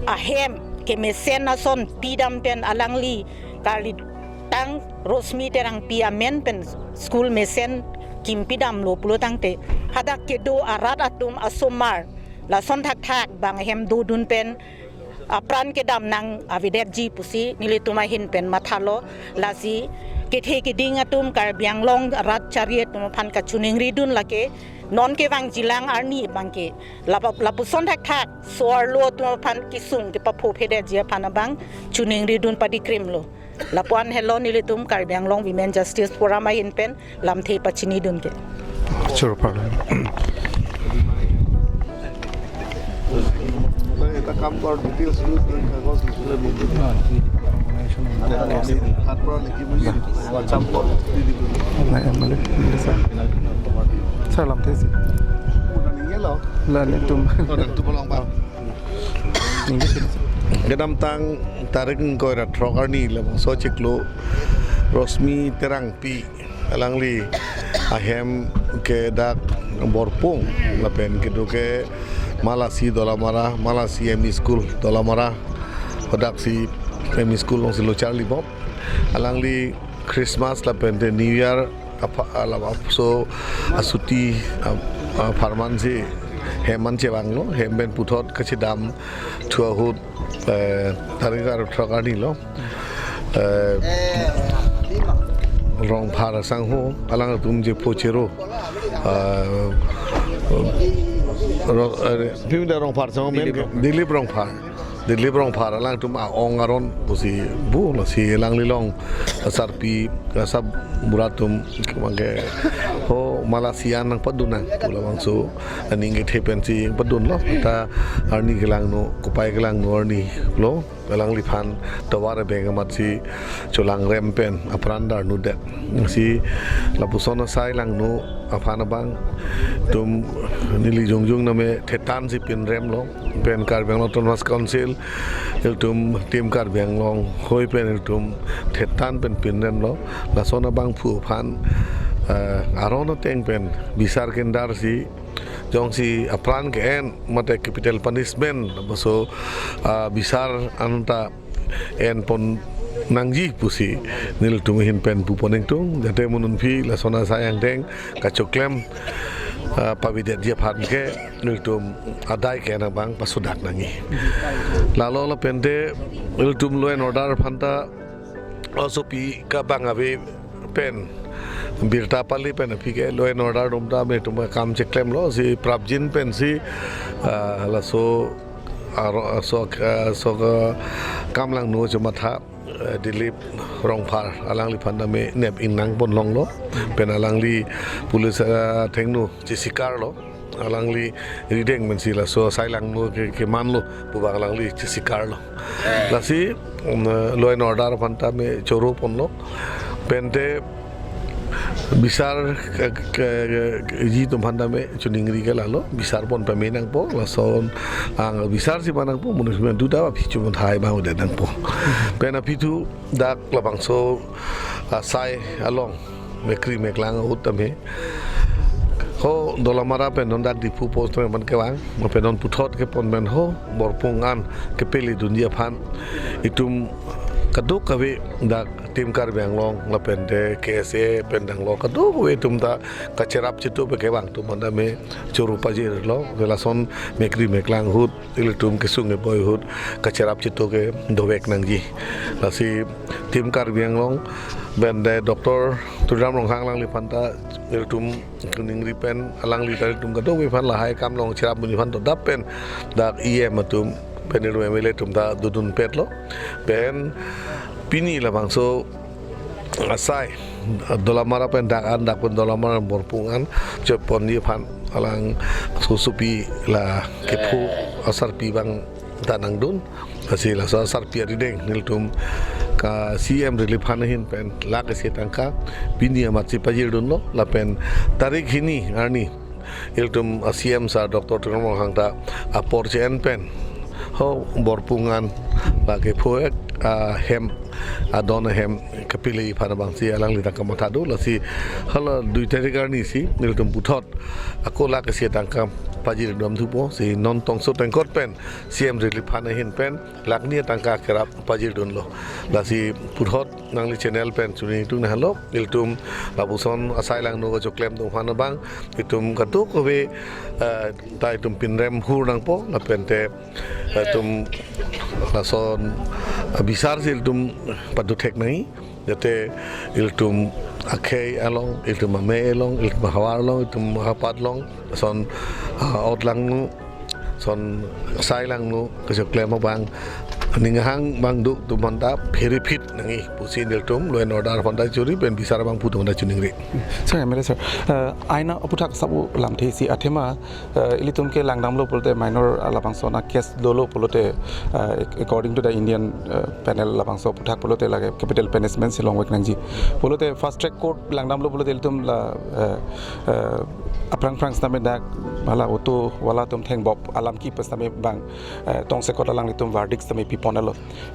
ahem kemesen ason pidam pen alangli karlitang Rosmi Terangpi amen pen school mesen kimpidamlo pulo tangte hadak kedo arat atum asomar lason thakthak bang ahem dodun pen apran kedam nang avedetji pusi nelitum ahin pen mathalo. Lasi kethe keding atum Karbi Anglong rat chari atum aphan kachiningridun lake non kevangjilang arni abang ke lap-, lapuson thakthak so-arlo atum aphan kesung kepaphophedetji aphan abang chiningridun padikrimlo. Lapu-an helo nelitum Karbi Anglong Women Justice Forum ahin pen lamthe pachinidun ke. Choro parlo. এটা কাম কৰ, ডিটেইলছ লৈ কাগজ লিখিলে মোক দিবি। হাত পৰা লিখি মেলি WhatsApp কৰ, দি দিবি। Nai, mane, mane, sir. Sir, lamthe si. Udah ninggil loh. La, netum. Udah, itu pulang, Bang. Kedamtang tarik ingkoi ra throk arni labangso achiklo Rosmi Terangpi alangli ahem ke dak Borpung lapen kedo ke Malasi Dolamara, Malasi M E School Dolamara, hadaksi M E School alongsi lo charlibom. Alangli Christmas lapen te New Year apha-, alam apso asuti, ap-, apharman si hem an chevanglo, hem pen puthot kachedam thu ahut, eh, tarik ingkoi ra throk arni lo. Eh, Rongphar asangho, alangtum je phochero. Eh, ro-, eh, pimda Rongphar asangho men Dilip Rongphar. Dilip Rongphar. Dilip Rongphar alangtum a-ong aron pusi bu lasi alangli along asarpi asabura atum abang ke ho Malasi an nangpadun nang pu labangso aning kethe pensi padunlo, ta arni kelangno, kopai kelangno arni lo, alangliphan tovar abeng amatsi cholangrem pen apran darnudet. Si lapuson asai langno aphan abang itum neli jongjong name thetan si pinremlo, pen Karbi Anglong Autonomous Council ilitum Team Karbi Anglong hoi pen ilitum thetan pen pinremlo. Lason abangphu aphan, eh, aron ateng pen bisar kendarsi Jongsi apran ke-en mate capital punishment, lapuson, ah, bisar anta enpon nangji pusi nelitum ahin pen pupo ningtung, jate mo non aphi lason asai angdeng kachoklem, ah, pavedetji aphan ke nelitum adai ke-en abang pasodak nangji. Lalo lapente nelitum law and order aphanta osopi kabang ave pen birta pali pen aphi ke law and order atum ta me atum kam cheklemlo, si prapjin pensi, ah, laso aro, so, ah, so, ah, kam langno chomatha, ah, Dilip Rongphar alangliphan ta me nep ingnang pon longlo, pen alangli police, ah, athengno chesikarlo, alangli rideng pensi laso asai langno ke, kemanlo pu abang alangli chesikarlo. Lasi, um, law and order aphanta me choro ponlo. Pente bisar ke, ke, ke, ji atum aphanta me choningri ke lalo, bisar pon pame nangpo, lason ang bisar si ma nangpo, mo non aphi duta aphi chumun hai bang udah nangpo. Pen aphi thu dak labangso asai along mekri meklang ahut tame ho Dolamara pen non dak Diphu post pen kevang, mo pen non puthot kepon pen ho Borpung an kepele dunji aphan itum kadokave dak Team Karbi Anglong lapente K S A pen danglo kadokave atum ta kacherap chetu pen kevang atum aphanta me choro pajirlo, lason mekri meklang ahut ilitum kesung keboi ahut kacherap chetu ke dovek nangji. Lasi Team Karbi Anglong bende Doctor Tuliram Ronghang alangliphan ta ilitum choningri pen alangli ta ilitum kadokave aphan lahai kam long cherap bunji aphan dodap pen dak E M atum pen ilitum M L A atum ta dodun petlo. Pen pini labangso asai Dolamara pen dak an, dak pen Dolamara Borpung an cheponji aphan alang sosopi la kepho asarpi abang ta nangdun. Lasi laso asarpi arideng nelitum ka C M Relief Fund ahin pen lakh isi tangka pini amatsi pajirdunlo, lapen tarik hini arni ilitum a C M sir Doctor Tuliram Ronghang ta apor che-en pen ho Borpung an la kepho ek ahem adon ahem kepeleji aphan abangsi alangli ta kamatha do. Lasi hala dui tarik arni si nelitum puthot ako lakh isi tangka pajir dam thupo, si non tongso tengkot pen C M Relief Fund ahin pen lakh ni tangka kerap pajirdunlo. Lasi puthot nangli channel pen choningri tung nahalo, ilitum lapuson asai langno kachoklem atum aphan abang itum kadokave, eh, ta itum pinrem hur nangpo, lapente, eh, itum lason, eh, bisar si ilitum padothek nangji, jate ilitum akhei along, ilitum amei along, ilitum ahavar along, ilitum ahapat along, lason, ah, ot langno, lason asai langno kachoklem abang ning hang abang do atum aphanta pherephi nangji pusi nelitum law and order aphanta chori pen bisar abang pu atum aphanta choningri. Sir, M L A sir, eh, aina aputhak sabu lamthe si athema, eh, ilitum ke langdamlo pulote minor, ah, labangso a-case dolo pulote, eh, according to the Indian, eh, panel labangso aputhak pulote lake capital punishment si longvek nangji. Pulote fast track court langdamlo pulote ilitum la, eh, eh, aphrang phrang sitame dak hala auto wala atum thengbop alam kepu sitame bang, eh, tongsekot alanglitum verdict sitame piponlo.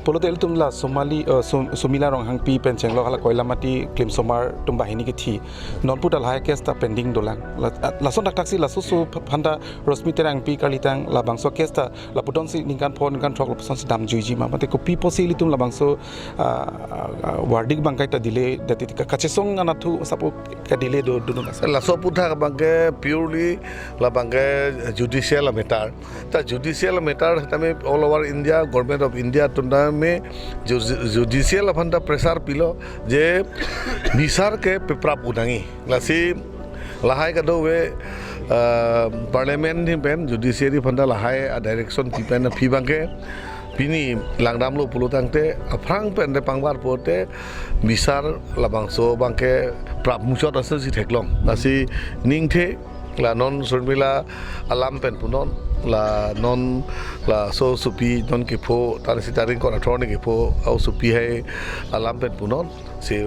Pulote ilitum la Somali, eh, Sum-, Sumila Ronghangpi pen chenglo hala Koilamati Klimsomar atum banghini kethi. Non pu ta lahai case ta pending dolang. La, lason thakthak si laso so ph-, aphanta Rosmi Terangpi kalitang labangso case ta lapu atum si ningkan pho ningkan throk lapuson si damjuiji ma. Mate kopi pusi ilitum labangso, ah, ah, ah, verdict abang kaita delay, dati ka-, kachesong anatthu sabu ka-delay do, do, do. Laso aputhak abang ke purely labang ke judicial matter. Ta judicial matter tame all over India, Government of India atum tame ju-, judicial aphanta pressure pilo je bisar ke peprap un nangji. Lasi lahai kadokave, ah, Parliament ahin pen Judiciary aphanta lahai a-direction pi pen aphi abang ke pini langdamlo pulo tangte aphrang pen de pangbar pote bisar labangso abang ke prap muchot aso si theklong. Lasi ningthe la non Sharmila alam pen punon, La non laso sopi non kepho tan sitaring kor athor ni kepho au sopi hai alam pen punon. Si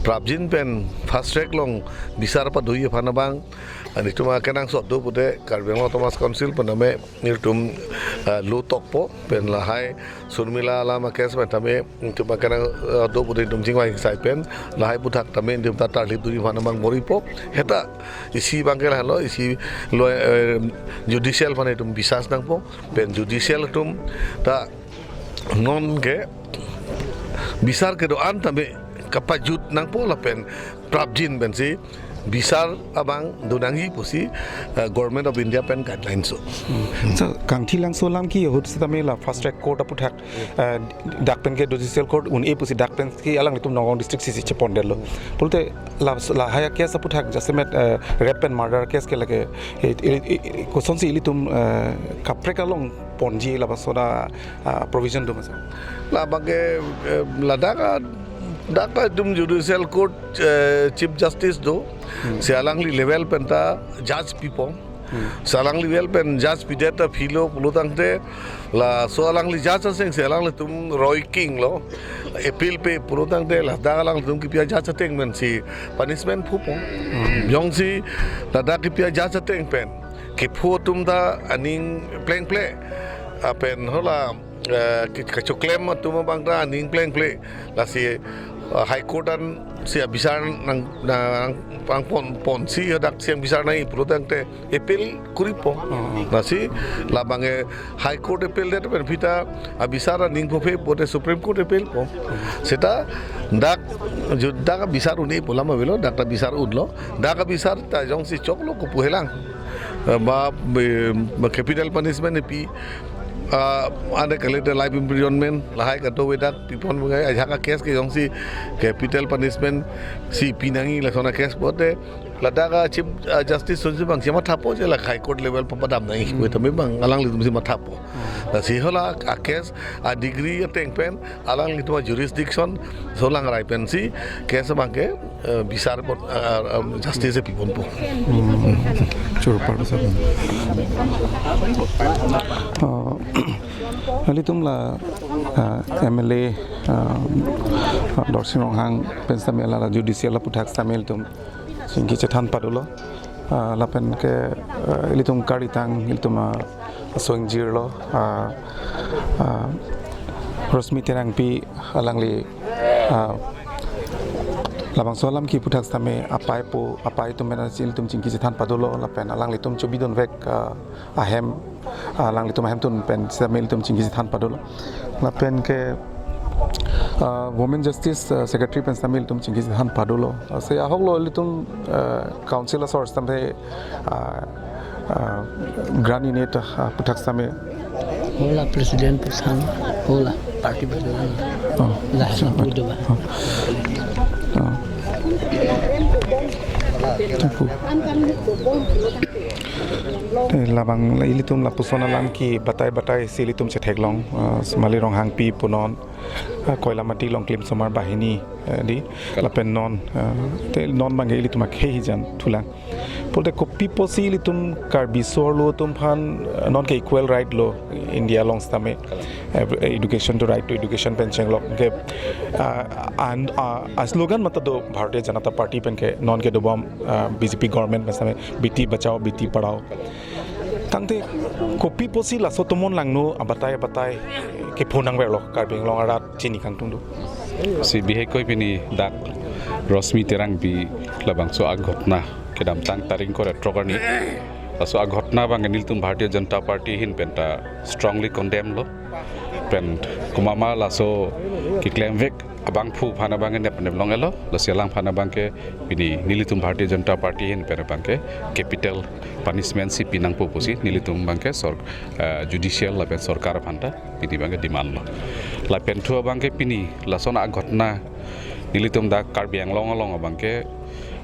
prapjin pen fast track along bisar padoji aphan abang, ah, netum akenangsot do pute Karbi Anglong Autonomous Council pen tame netum, ah, lo tokpo pen lahai Surmila alam a-case pen tame netum akenang, ah, do pute netum chingvai sai pen lahai aputhak tame netum ta tarlip doji aphan abang bor-ipo. Heta isi abangke lahelo, isi lo, eh, judicial aphan netum bisas nangpo pen judicial atum ta non ke bisar kedo-an tame kapajut nangpo lapen prapjin pensi bisar abang donangji pusi, eh, Government of India pen guidelines do. So, Kangthilangso alam ke ahut setame la fast track court aputhak, eh, dak pen ke judicial court un-e pusi dak pen ke alanglitum Nagaon district sisi chepondetlo. Pulote la, lahai a-case aputhak jasemet, eh, rape and murder case ke lake, eh, eh, eh, kosonsi ilitum, eh, kaprek along ponji labangso a, ah, provision do ma sir? Labangke, eh, ladak a, dak atum judicial court, eh, Chief Justice do. Hmm. Si alangli level pen ta judge pipo. Hmm. Si alangli level pen judge pidet ta philo pulo tangte laso alangli judge aseng si alanglitum Roy King lo appeal pe pulo tangte ladak alanglitum kipi a-judge ateng pensi punishment phupo. Hmm. Jongsi ladak kipi a-judge ateng pen kepho atum ta aning plengple, lapen hala, eh, ki-, kachoklem atum abang ta aning plengple. Lasi, eh, High Court ansi abisar nang, nang, nangpon, ponsi hadaksi abisar nangji pulo tangte appeal kuripo. Hmm. Lasi labangke High Court appeal det pen pita abisar aning phope pute Supreme Court appeal po. Seta dak, ju-, dak abisar un-e pu alam avelo, dak ta bisar unlo. Dak abisar ta jongsi choklo kopu helang, eh, ba, be, ba capital punishment epi, ah, ane kalite life imprisonment lahai kadokave dak pipon bungai ajak a-case ke jongsi capital punishment si pinangji lason a-case pute ladak a-Chief, ah, Justice sonsi bang si mathapo je la High Court level papadam nangji. Hmm. Koi tame bang alanglitum si mathapo. Hmm. Lasi hala a-case a-degree ateng pen alanglitum a-jurisdiction so langrai pensi case abangke, eh, bisar pon, ah, ah, justice piponpo. Hmm. Choro par sir. Ah, ilitum la, ah, M L A, ah, Dorsing Ronghang pen setame la, la judicial aputhak setame ilitum chingki chethan padolo. Ah, lapen ke, ah, ilitum karditang, ilitum, ah, aso ingjirlo, ah, ah, Rosmi Terangpi alangli, ah, labangso alam kiputhak setame apai pu, apai atum pen ilitum chingki chethan padolo, lapen alanglitum chobidunvek, ah, ahem, ah, alanglitum ahemtun pen setame ilitum chingki chethan padolo. Lapen ke, ah, Women Justice, ah, Secretary pen setame ilitum chingki chethan padolo. Ah, si ahoklo ilitum, ah, council asor setame, ah, ah, grant unit, ah, aputhak setame. Hala president pu san, hala party president. Oh. Lah, sa pu do ba. Oh. Oh. Thank you. Eh, labang la ilitum lapuson alam ke batai batai si ilitum chetheklong, ah, Somali Ronghangpi punon, ah, Koilamati Longklim Somar Bahini, eh, di, lapen non, ah, te non abangke ilitum akhei hijan thulang. Pulote kopi pusi ilitum Karbi so-arlo atum aphan, ah, non ke equal right lo India along setame. Eh, education to right to education pen chenglok ke, ah, and, ah, a-slogan mate do Bharatiya Janata Party pen ke non ke dobom, ah, B J P government pen setame, Beti Bachao, Beti Padhao. Tangte kopi pusi laso tomon langno abatai abatai kepho nangverlo Karbi Anglong arat chini kangtung do. Si bihek koi pini dak Rosmi Terangpi labangso aghotna kedamtang tarik ingkoi ra throk arni. Laso aghotna abang nelitum Bharatiya Janata Party ahin pen ta strongly condemn lo. Pen komat ma laso keklemvek abangphu aphan abang nep nep long-elo, lasi alangphan abangke pini nelitum Bharatiya Janata Party ahin pen abangke capital punishment si pinangpo pusi nelitum abangke sor-, eh, judicial lapen sorkar aphan ta pini abangke demand lo. Lapen thu abangke pini lason aghotna nelitum dak Karbi Anglong along abangke,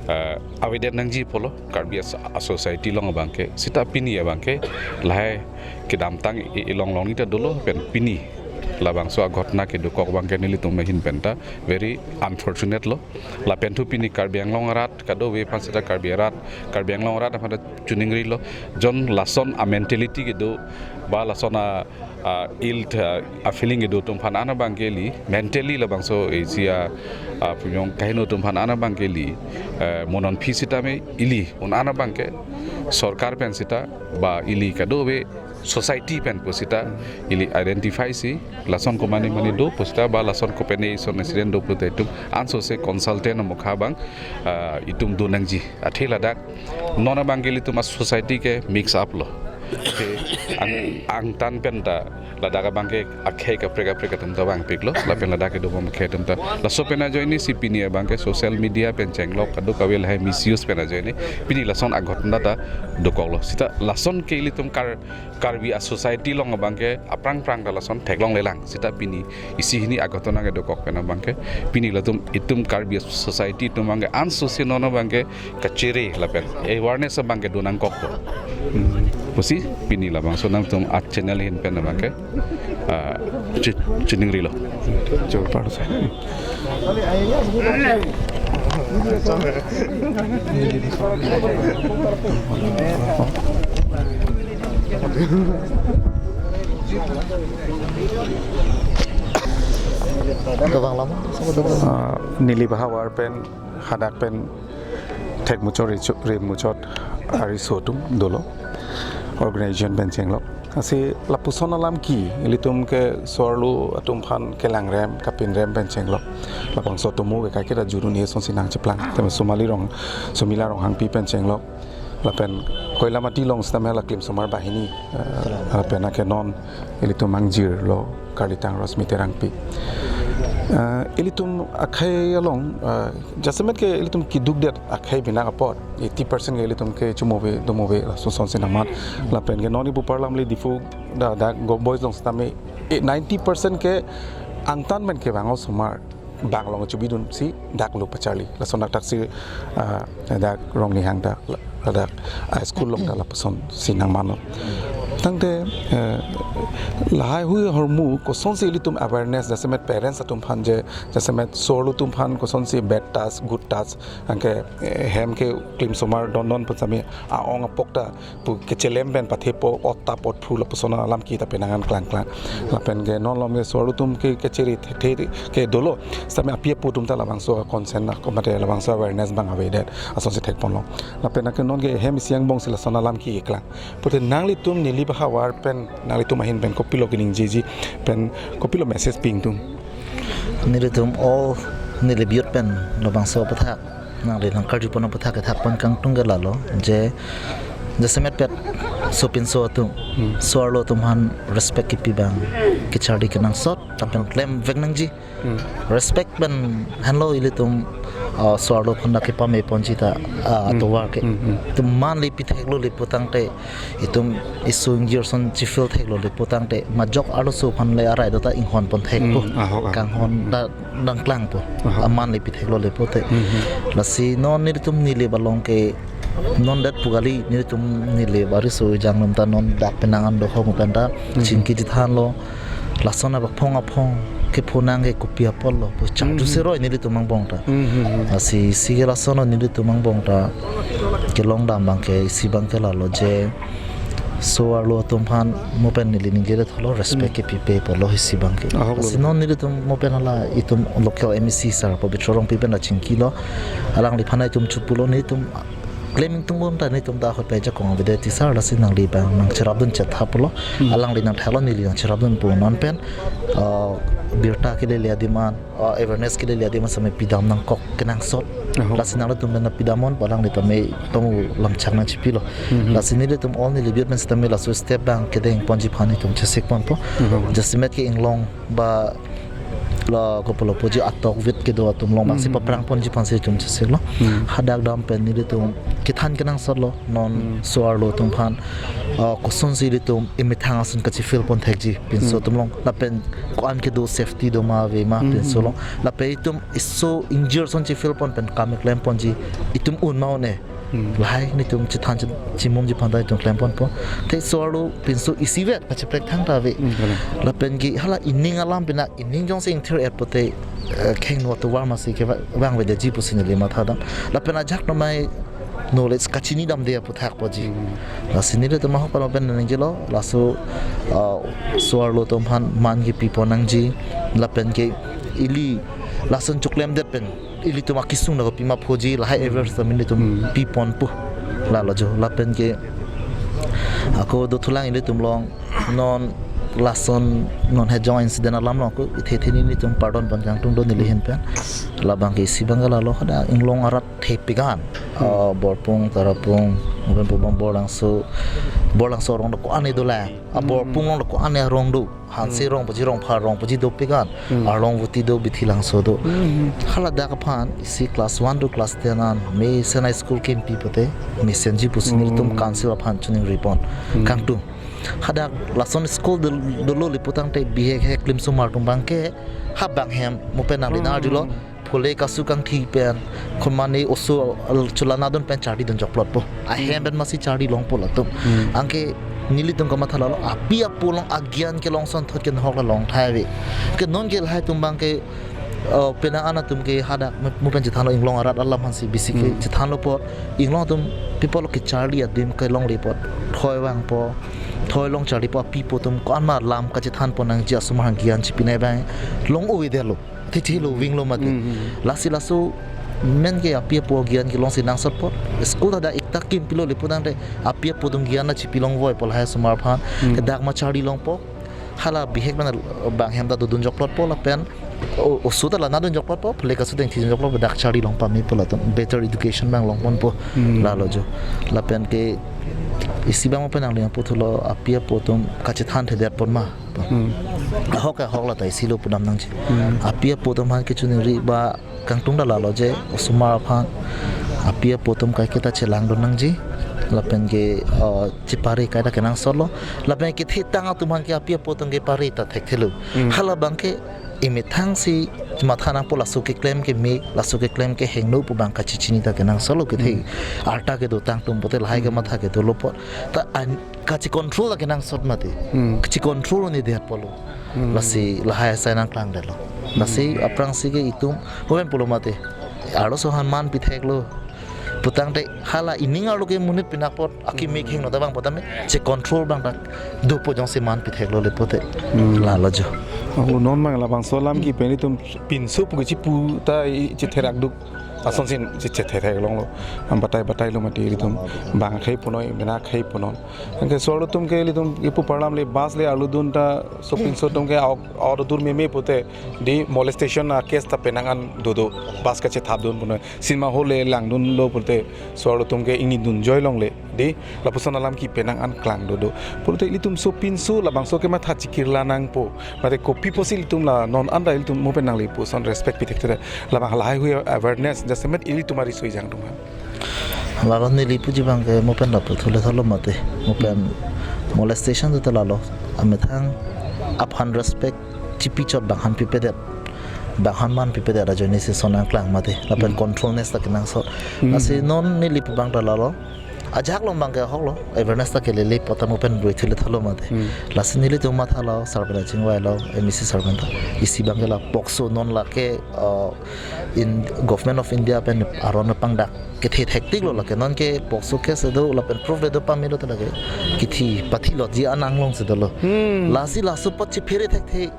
eh, avedet nangji pulo Karbi as-, a-society along abangke, seta pini abangke lahai kedamtang i-, ilong long nita dolo pen pini Labangso aghotona kedokok abangke nelitum ahin penta very unfortunate lo. Lapen thu pini Karbi Anglong arat, kadokave aphan seta Karbi arat, Karbi Anglong arat aphan ta chiningrilo. Jon lason a mentality kedo, ba lason a, a ill, a, a feeling kedo atum aphan an abangke ili, mentally labangso isi a, a punyong kaheno atum aphan an abangke ili, eh, mo non aphi sitame ili, un an abangke, sorkar pen seta, ba ili kadokave society pen pu seta, ili identify si, lason komane mane do pu seta, ba lason kopene ison incident do pu te itum, anso se consultant amokha abang, ah, itum do nangji. Athe ladak, non abangke ilitum a society ke mix up lo. Ke ang, angtan penta, ladak abangke akhei kaprek kaprek atum ta vangpiklo, lapen ladak kedo bom akhei atum ta. Laso pen ajoine si pini abangke social media pen chenglok kadokave lahai misuse pen ajoine pini lason aghotona ta dokoklo. Seta lason ke ilitum Kar, Karbi a society along abangke aphrang phrang ta lason theklonglelang. Seta pini isi hini aghotona kedokok pen abangke pini latum itum Karbi society atum abangke anso se non abangke kachere lapen awareness abangke do nangkokpo. Hmm. Pusi pini labangso nangtum a channel ahin pen abangke, ah, chi-, chiningrilo. Jor par sa. Kevang lama, sama dengan. Ah, neli bahavar pen, hadak pen, thek muchot ri chu-, ri muchot ariso atum dolo. Organization pen chenglok. Lasi lapuson alam ke, ilitum ke so-arlo atum aphan kelangrem, kapinrem pen chenglok. Labangso atomo ke kaiketa jurun e sonsi nangcheplang. Tame Somali Rong, Somila Ronghangpi pen chenglok. Lapen Koilamati along sitame la Klimsomar Bahini, eh, lapen ake non ilitum angjir lo Karlitang Rosmi Terangpi. Eh, ilitum akhei along, eh, jasemet ke ilitum keduk det akhei binang apot, eighty percent ke ilitum ke chomove, domove, lason sonsi nangman. Lapen ke non ibu parlam le Diphu dak, dak Govt Boys along sitame, eh, ninety percent ke angtan pen kevang osomar bang along chobidun si dak lo pacharli. Lason dak tak si, ah, dak Rongnihang ta, la-, dak, ah, school along ta lapuson si nangmanlo. Tangte, eh, lahai hui ahormu kosonsi ilitum awareness, jasemet parents atum aphan je, jasemet so-arlo atum aphan kosonsi bad touch, good touch, anke, eh, hem ke Klimsomar don don pu sitame a-ong apok ta pu kechelem pen pathepo, ot tap ot phu lapuson alam ke ta penang an klangklang. Lapen ke non along ke so-arlo atum ke kachere the, the ke dolo. Sitame api apo atum ta labangso concern na ko mate labangso awareness abang avedet. Asonsi thekponlong. Lapen ake non ke hem isi angbong si lason alam ke keklang. Pute nanglitum neli bahavar pen, nanglitum ahin pen kopilo keningjeji pen kopilo message pi ingtung. Nelitum all neli biot pen labangso aputhak nangli nangkarjupon aputhak kethakpon kangtung ke lalo, je, jasemet pet sopinso atum, hmm, so-arlo atum aphan respect kepi abang kacharli kenangsot, lapen klemvek nangji. Hmm. Respect pen henlo ilitum, ah, so-arlo aphan dak kepameponji ta, ah, hmm, atovar ke. Hmm, hmm. Itum manli pitheklo le putangte, itum iso ingjir ason chifeel theklo le putangte, majok arloso aphan le arai do ta inghonpon thekpo. Hmm, ahok, ahok. Kanghon ta nangklangpo. Ahok. Amanli pitheklo le pute. Hmm, hmm. Lasi non nelitum neli along ke non det pu kali, nelitum neli ariso ejang alam ta non dak penang an do hong pen ta, hmm, chingki chethanlo. Lason abaphong aphong kephonang ke kopi apotlo pu charju, hmm, hmm, seroi nelitum angbong ta. Hmm, hmm, hmm. Lasi isi ke lason nelitum angbong ta kelongdam abang ke isi abang ke lalo je so-arlo atum aphan mo pen neli ningjedet holo respect, hmm, kepipe pulo isi abang ke. Ahok lo. Lasi non nelitum mo pen hala itum local M A C sir Pobitro Rongpi pen ta chingkilo. Alangliphan itum chopulo, nelitum klem ingtung bom ta nelitum ta ahut pai jakong avedet ti sir, lasi nangli abang nangcherapdun chetha pulo. Hmm. Alangli nangthalo, neli nangcherapdunpo, non pen, ah, birta kelele adim an, ah, awareness kelele adim an sitame pidam nangkok kenangsot. Ahok. Lasi nanglitum pen pidamnon pu alangli tame tong lamchak nangchipilo. Hmm. Lasi nelitum all neli biot pen sitame laso step abang kedengponji aphan itum chesikponpo. Hmm. Jasemet ke inglong ba la kopilo puji atok vit kedo atum along abang si, hmm, paprangponji aphan si itum chesiklo. Hmm. Hadak dam pen nelitum kethan kenangsotlo non, hmm, so-arlo atum aphan, ah, kosonsi ilitum emethang ason kachifeel pon thekji pinso, hmm, atum along, lapen ko-an kedo safety do ma ave ma, hmm, pinso along. Lapen itum iso ingjir ason chifeel pon pen kam keklemponji itum un ma un-e. Hmm. Lahai nelitum chethan che-, chimumji aphan ta nelitum klemponpo. Te so-arlo pinso isivet kacheprek thangta ave. Hmm, kalang. Lapen ke hala ining alam pina ining jongsi ingthir-et pote, eh, kheng no tovar masi ke va-, vangvedetji pusi neli mathadam. Lapen ajahak nomai knowledge kachinidamde aputhak poji. Hmm. Lasi nelitum ahok pano pen nangjelo, laso, ah, so-arlo atum aphan man kepipon nangji, lapen ke ili lason choklemdet pen ilitum akesung na kopima phoji, lahai Hmm. average ta nelitum Hmm. piponpo. Lalo jo, lapen ke ako dothulang ilitum along non lason non hejong incident alam along ako ithe thini nelitum pardon pon kangtung do neli Hmm. ahin pen. Labang ke isi abang ke lalo hadak inglong arat thepik an. Hmm. Ah, Borpung, Tarapung, mungkin pu abang Borlangso, Borlangso arong do ko-an dolang. Ah, Hmm. Borpung along do ko-an arong do. Hanse Hmm. arong puji, Rongphar arong puji dopik an. Hmm. Arlong Voti do, Bithilangso do. Hmm. Haladak aphan isi class one to class ten an, me Senai school kempi pote mesenji pusi nelitum Hmm. council aphan chiningripon Hmm. kangtung. Hadak lason school dol-, dolo le putangte bihek hek klimsomar atum abang ke ha bang hem mo pen nangli Hmm. nangdilo. Phule kasu kangthi pen, komane oso al-, chula nadun pen charlidun jokplotpo. Ahem Hmm. pen masi charli longpo latum. Hmm. Anke nelitum kamatha lalo, api apo along agyan kelong asonthot ke nahok la longthai ave. Ke non ke lahai atum abang ke, uh, penang an atum ke hadak mo, mo pen chethanlo inglong arat alam aphansi bisi ke Hmm. chethanlo apot. Inglong atum people ke charli adim kelongle apot. Thoi vangpo. Thoi along charlipo, api apo atum ko-an ma lam kachethanpon nangji, asomar aphan gyan chipinai abang long-o-edetlo. Thithilo, vinglo mati. Hmm, hmm. Lasi laso men ke api apo gyan kelongsi nangsotpo. School hadak ekta kempilo le putangte api apo atum gyan na chipilong voipo lahai asomar aphan. Hmm. Ke dak ma charli longpo. Hala bihek pen bang hem ta dodun jokplotpo lapen o, oso ta la nadun jokplotpo, phule kasu dengthi jokplotpo, dak charli long pamepo latum. Better education abang longponpo. Hmm. Lalo jo. Lapen ke isi abang mo pen nangli nangputhulo api apo atum kachethanthedetpon ma. Hmm. Ahok ahok la ta isi lo pudam nangji. Hmm. Api apo atum aphan kechiningri ba kangtung ta lalo je, osomar aphan api apo atum kaiketa chelangdun nangji. Lapen ke, uh, chepare kaita kenangsotlo. Lapen kethe tang atum aphan ke api apo atum ke pare ta thekthelo. Hmm. Hala abang ke emethangsi matha nangpo, laso keklem ke me, laso keklem ke hingno pu abang kachechini ta kenangsotlo kethe. Hmm. Arta kedotang atum pote lahai ke Hmm. matha kedolo apot. Ta an kachecontrol lake nangsot mati. Hmm. Kachecontrol-edetpo lo. Hmm. Lasi lahai asai nangklangdetlo. Lasi Hmm. aphrangsi ke itum, mo pen pulo mati. Arloso aphan man pitheklo. Putangte hala ining arlo ke monit pinak apot, akimi Hmm. kheng no ta vangpo tame, checontrol abang ta dopo jongsi man pitheklo le pote. Hmm. Lalo jo. Oh, non abang labangso alam ke pen itum pinso pu kechipu ta i chetherak duk. Asonsi che, chetherak longlo. Am batai batai lo mati itum. Bang akhei punoi, mena akhei punon. Anke so-arlo atum ke ilitum ipu parlam le bus le arludun ta sopinso atum ke aok, aok dur meme pote di molestation a case ta penang an dodo, bus kachethapdun punoi. Cinema hall le langdunlo pote so-arlo atum ke ingnidun joilongle di lapuson alam ke penang an klangdodo. Pote ilitum sopinso labangso kematha chekirla nangpo. Mate kopi apotsi ilitum la non anta ilitum mo pen nangli puson respect pithekthedet. Labang lahai hui awareness jasemet ilitum ariso ejang atum aphan. Lalo neli puji abang ke mo pen lapu thule thalo mati. Mo pen molestation ta lalo. Amethang aphan respect chipi chot bang aphan pipedet. Bang aphan man pipedet ajoine si sonang klang mati. Lapen Hmm. controlness ta kenangsot. Hmm. Lasi non neli pu abang ta lalo. Ajahak along abang ke ahoklo. Awareness ta kelele apot ta mo pen broi thule thalo mati. Hmm. Lasi nelitum mathalo, sir pen chingvailo, M E C sir pen ta. Isi abang ke la POCSO non lake, uh, in Government of India pen aron pangdak kethe thektiklo lake, non ke POCSO case do lapen proof le do pamelo ta lake. Kithi pathilo ji an anglongsi dolo. Hmm. Lasi laso apot chephere thekthe.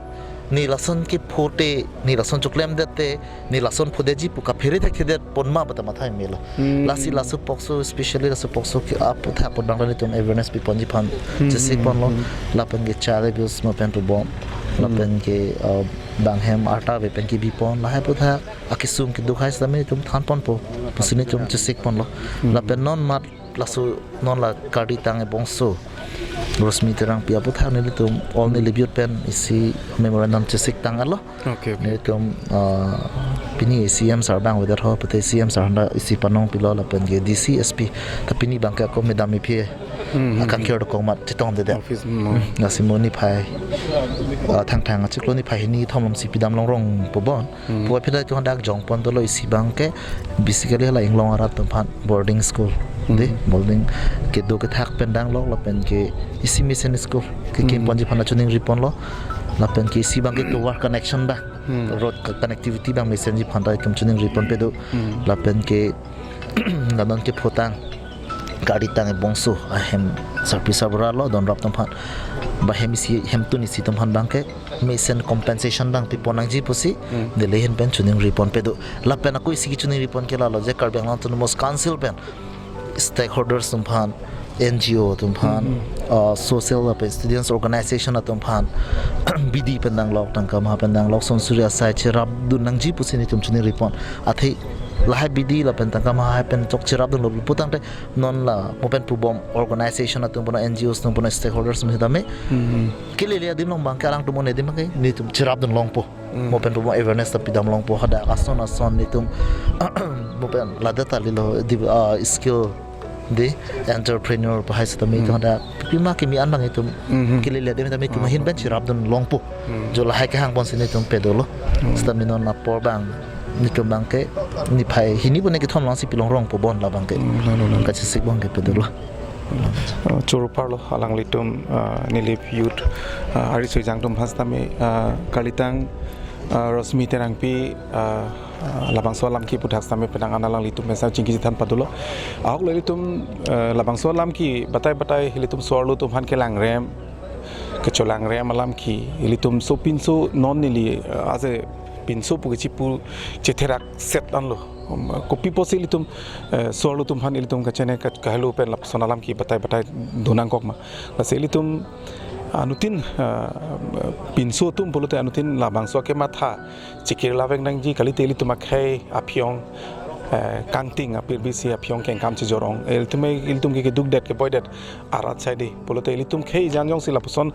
Ne lason kephote, ne lason choklemdette, ne lason phodetji pu kaphere thekthedetpon ma pu ta mathai melo. Hmm. Lasi laso POCSO, especially laso POCSO ke aputhak apot abang ta nelitum awareness piponji aphan Hmm, chesik hmm, ponlo, hmm. Lapen ke child abuse mo pen pubom, Hmm. lapen ke, uh, bang hem arta ave pen kebipon, lahai aputhak akesung keduk hai sitame nelitum thanponpo, pusi nelitum chesik ponlo. Hmm. Lapen non mat laso non la Karbi tang ebongso Rosmi Terangpi aputhak nelitum all Hmm. neli biut pen isi memorandum chesik tang alo. Okay, okay. Nelitum, ah, pini C M sir abang weather ho, pute C M sir handa isi panong pilo lapen ke D C, S P, ta pini abang ke ako madam iphi Hmm, hmm, akangkir dokok mat chetongdede. Office, hmm. Hmm, lasi mo niphai, ah, Thangthang achiklo niphai hini thom along si pidam longrong po bon. Hmm. Pu aphi ta itum hadak jongpon dolo, isi abang ke basically hala inglong arat atum aphan boarding school. Hmm. Dei, boarding kedo kethak pen danglok lapen ke isi mesen school kekim, hmm, ponji aphan ta choningri ponlo. Lapen ke isi abang ke tovar connection abang. Hmm. Road co-, connectivity abang mesenji aphan ta itum choningri ponpe do. Hmm. Lapen ke la non ke photang, Karitang ebongso ahem sarpi sarbura lo, donrap atum aphan, ba hem isi, hemtun isi atum aphan abang ke mesen compensation abang pipon nangji pusi, hmm, Delhi ahin pen choningri ponpe do. Lapen ako isi kechoningri pon ke lalo je Karbi Anglong Autonomous Council pen stakeholders atum aphan, N G O atum aphan, hmm, hmm, uh, social lapen students organization atum aphan, bidi pen danglok, tangka maha pen danglok, son suri asai cherapdun nangji pusi nelitum choningri pon. Athe lahai bidi lapen tangka maha pen chok cherapdunlo pu tangte, non la mo pen pubom organization atum, bono N G Os atum, bono stakeholders atum sitame, hmm, hmm, kelele adim along abang ke alangtum one adim abang ke nelitum cherapdun longpo. Hmm. Mo pen pubom awareness ta pidam longpo, hadak ason ason nelitum mo pen ladak ta lilo di, ah, skill, dei, entrepreneur pu hai sitame, hmm, itum hadak pima kimi an abang itum, hmm, hmm, kelele adim tame itum, ah, ahin pen cherapdun longpo. Hmm. Jo lahai kehang ponsi nelitum pedolo. Hmm. Sitame non apor abang nelitum abang ke niphai hini pu ne kethom along si pilongrong po bon labang ke. Hmm, lalo, lalo. Kachesik abang ke pedolo. Uh, choro parlo alanglitum, uh, Nilip Youth, uh, ari soi jang atum aphan sitame, uh, Kalitang, uh, Rosmi Terangpi, uh, uh, labangso alam kepu thak sitame penang an alanglitum mesa chingki chethan padulo. Ahok le ilitum, uh, labangso alam ke batai batai ilitum so-arlo atum aphan kelangrem, kecholangrem alam ke ilitum so pinso non neli, uh, aje pinso pu kechipu chetherak set anlo. Um, kopi pusi ilitum, eh, so-arlo atum aphan ilitum kachene ka-, kahelo pen lapuson alam ke batai batai do nangkok ma. Lasi ilitum anuttin, eh, pinso atum pulote anuttin labangso kematha chikir lavek nangji, kalite ilitum akhei aphiong, eh, kangting apirbi si aphiong kengkam chejor-ong. Ilitum, ilitum ke kedukdet keboidet arat sai dei. Pulote ilitum khei jan jongsi lapuson,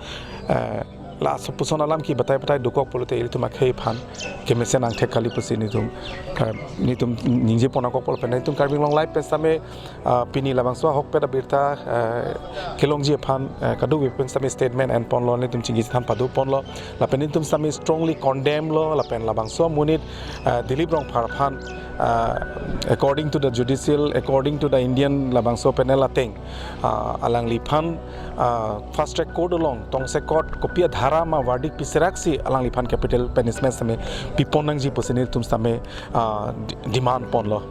eh, laso puson alam ke batai batai dokok pulote ilitum akhei aphan kemesen angthek kali pusi nelitum, eh, nelitum ningje pon nangkok pulo pen nelitum Karbi Anglong Live pen sitame, ah, pini labangso ahokpet abirta, eh, kelongji aphan, eh, kadokave pen sitame statement en ponlo, nelitum chingki chethan padu ponlo, lapen nelitum sitame strongly condemn lo, lapen labangso amonit, eh, Dilip Rongphar aphan, eh, according to the judicial, according to the Indian labangso panel ateng, ah, alangliphan, ah, fast track court along tongsekot kopi adhara ma verdict piserak si alangliphan capital punishment sitame pipon nangji pusi nelitum sitame, ah, di-, demand ponlo.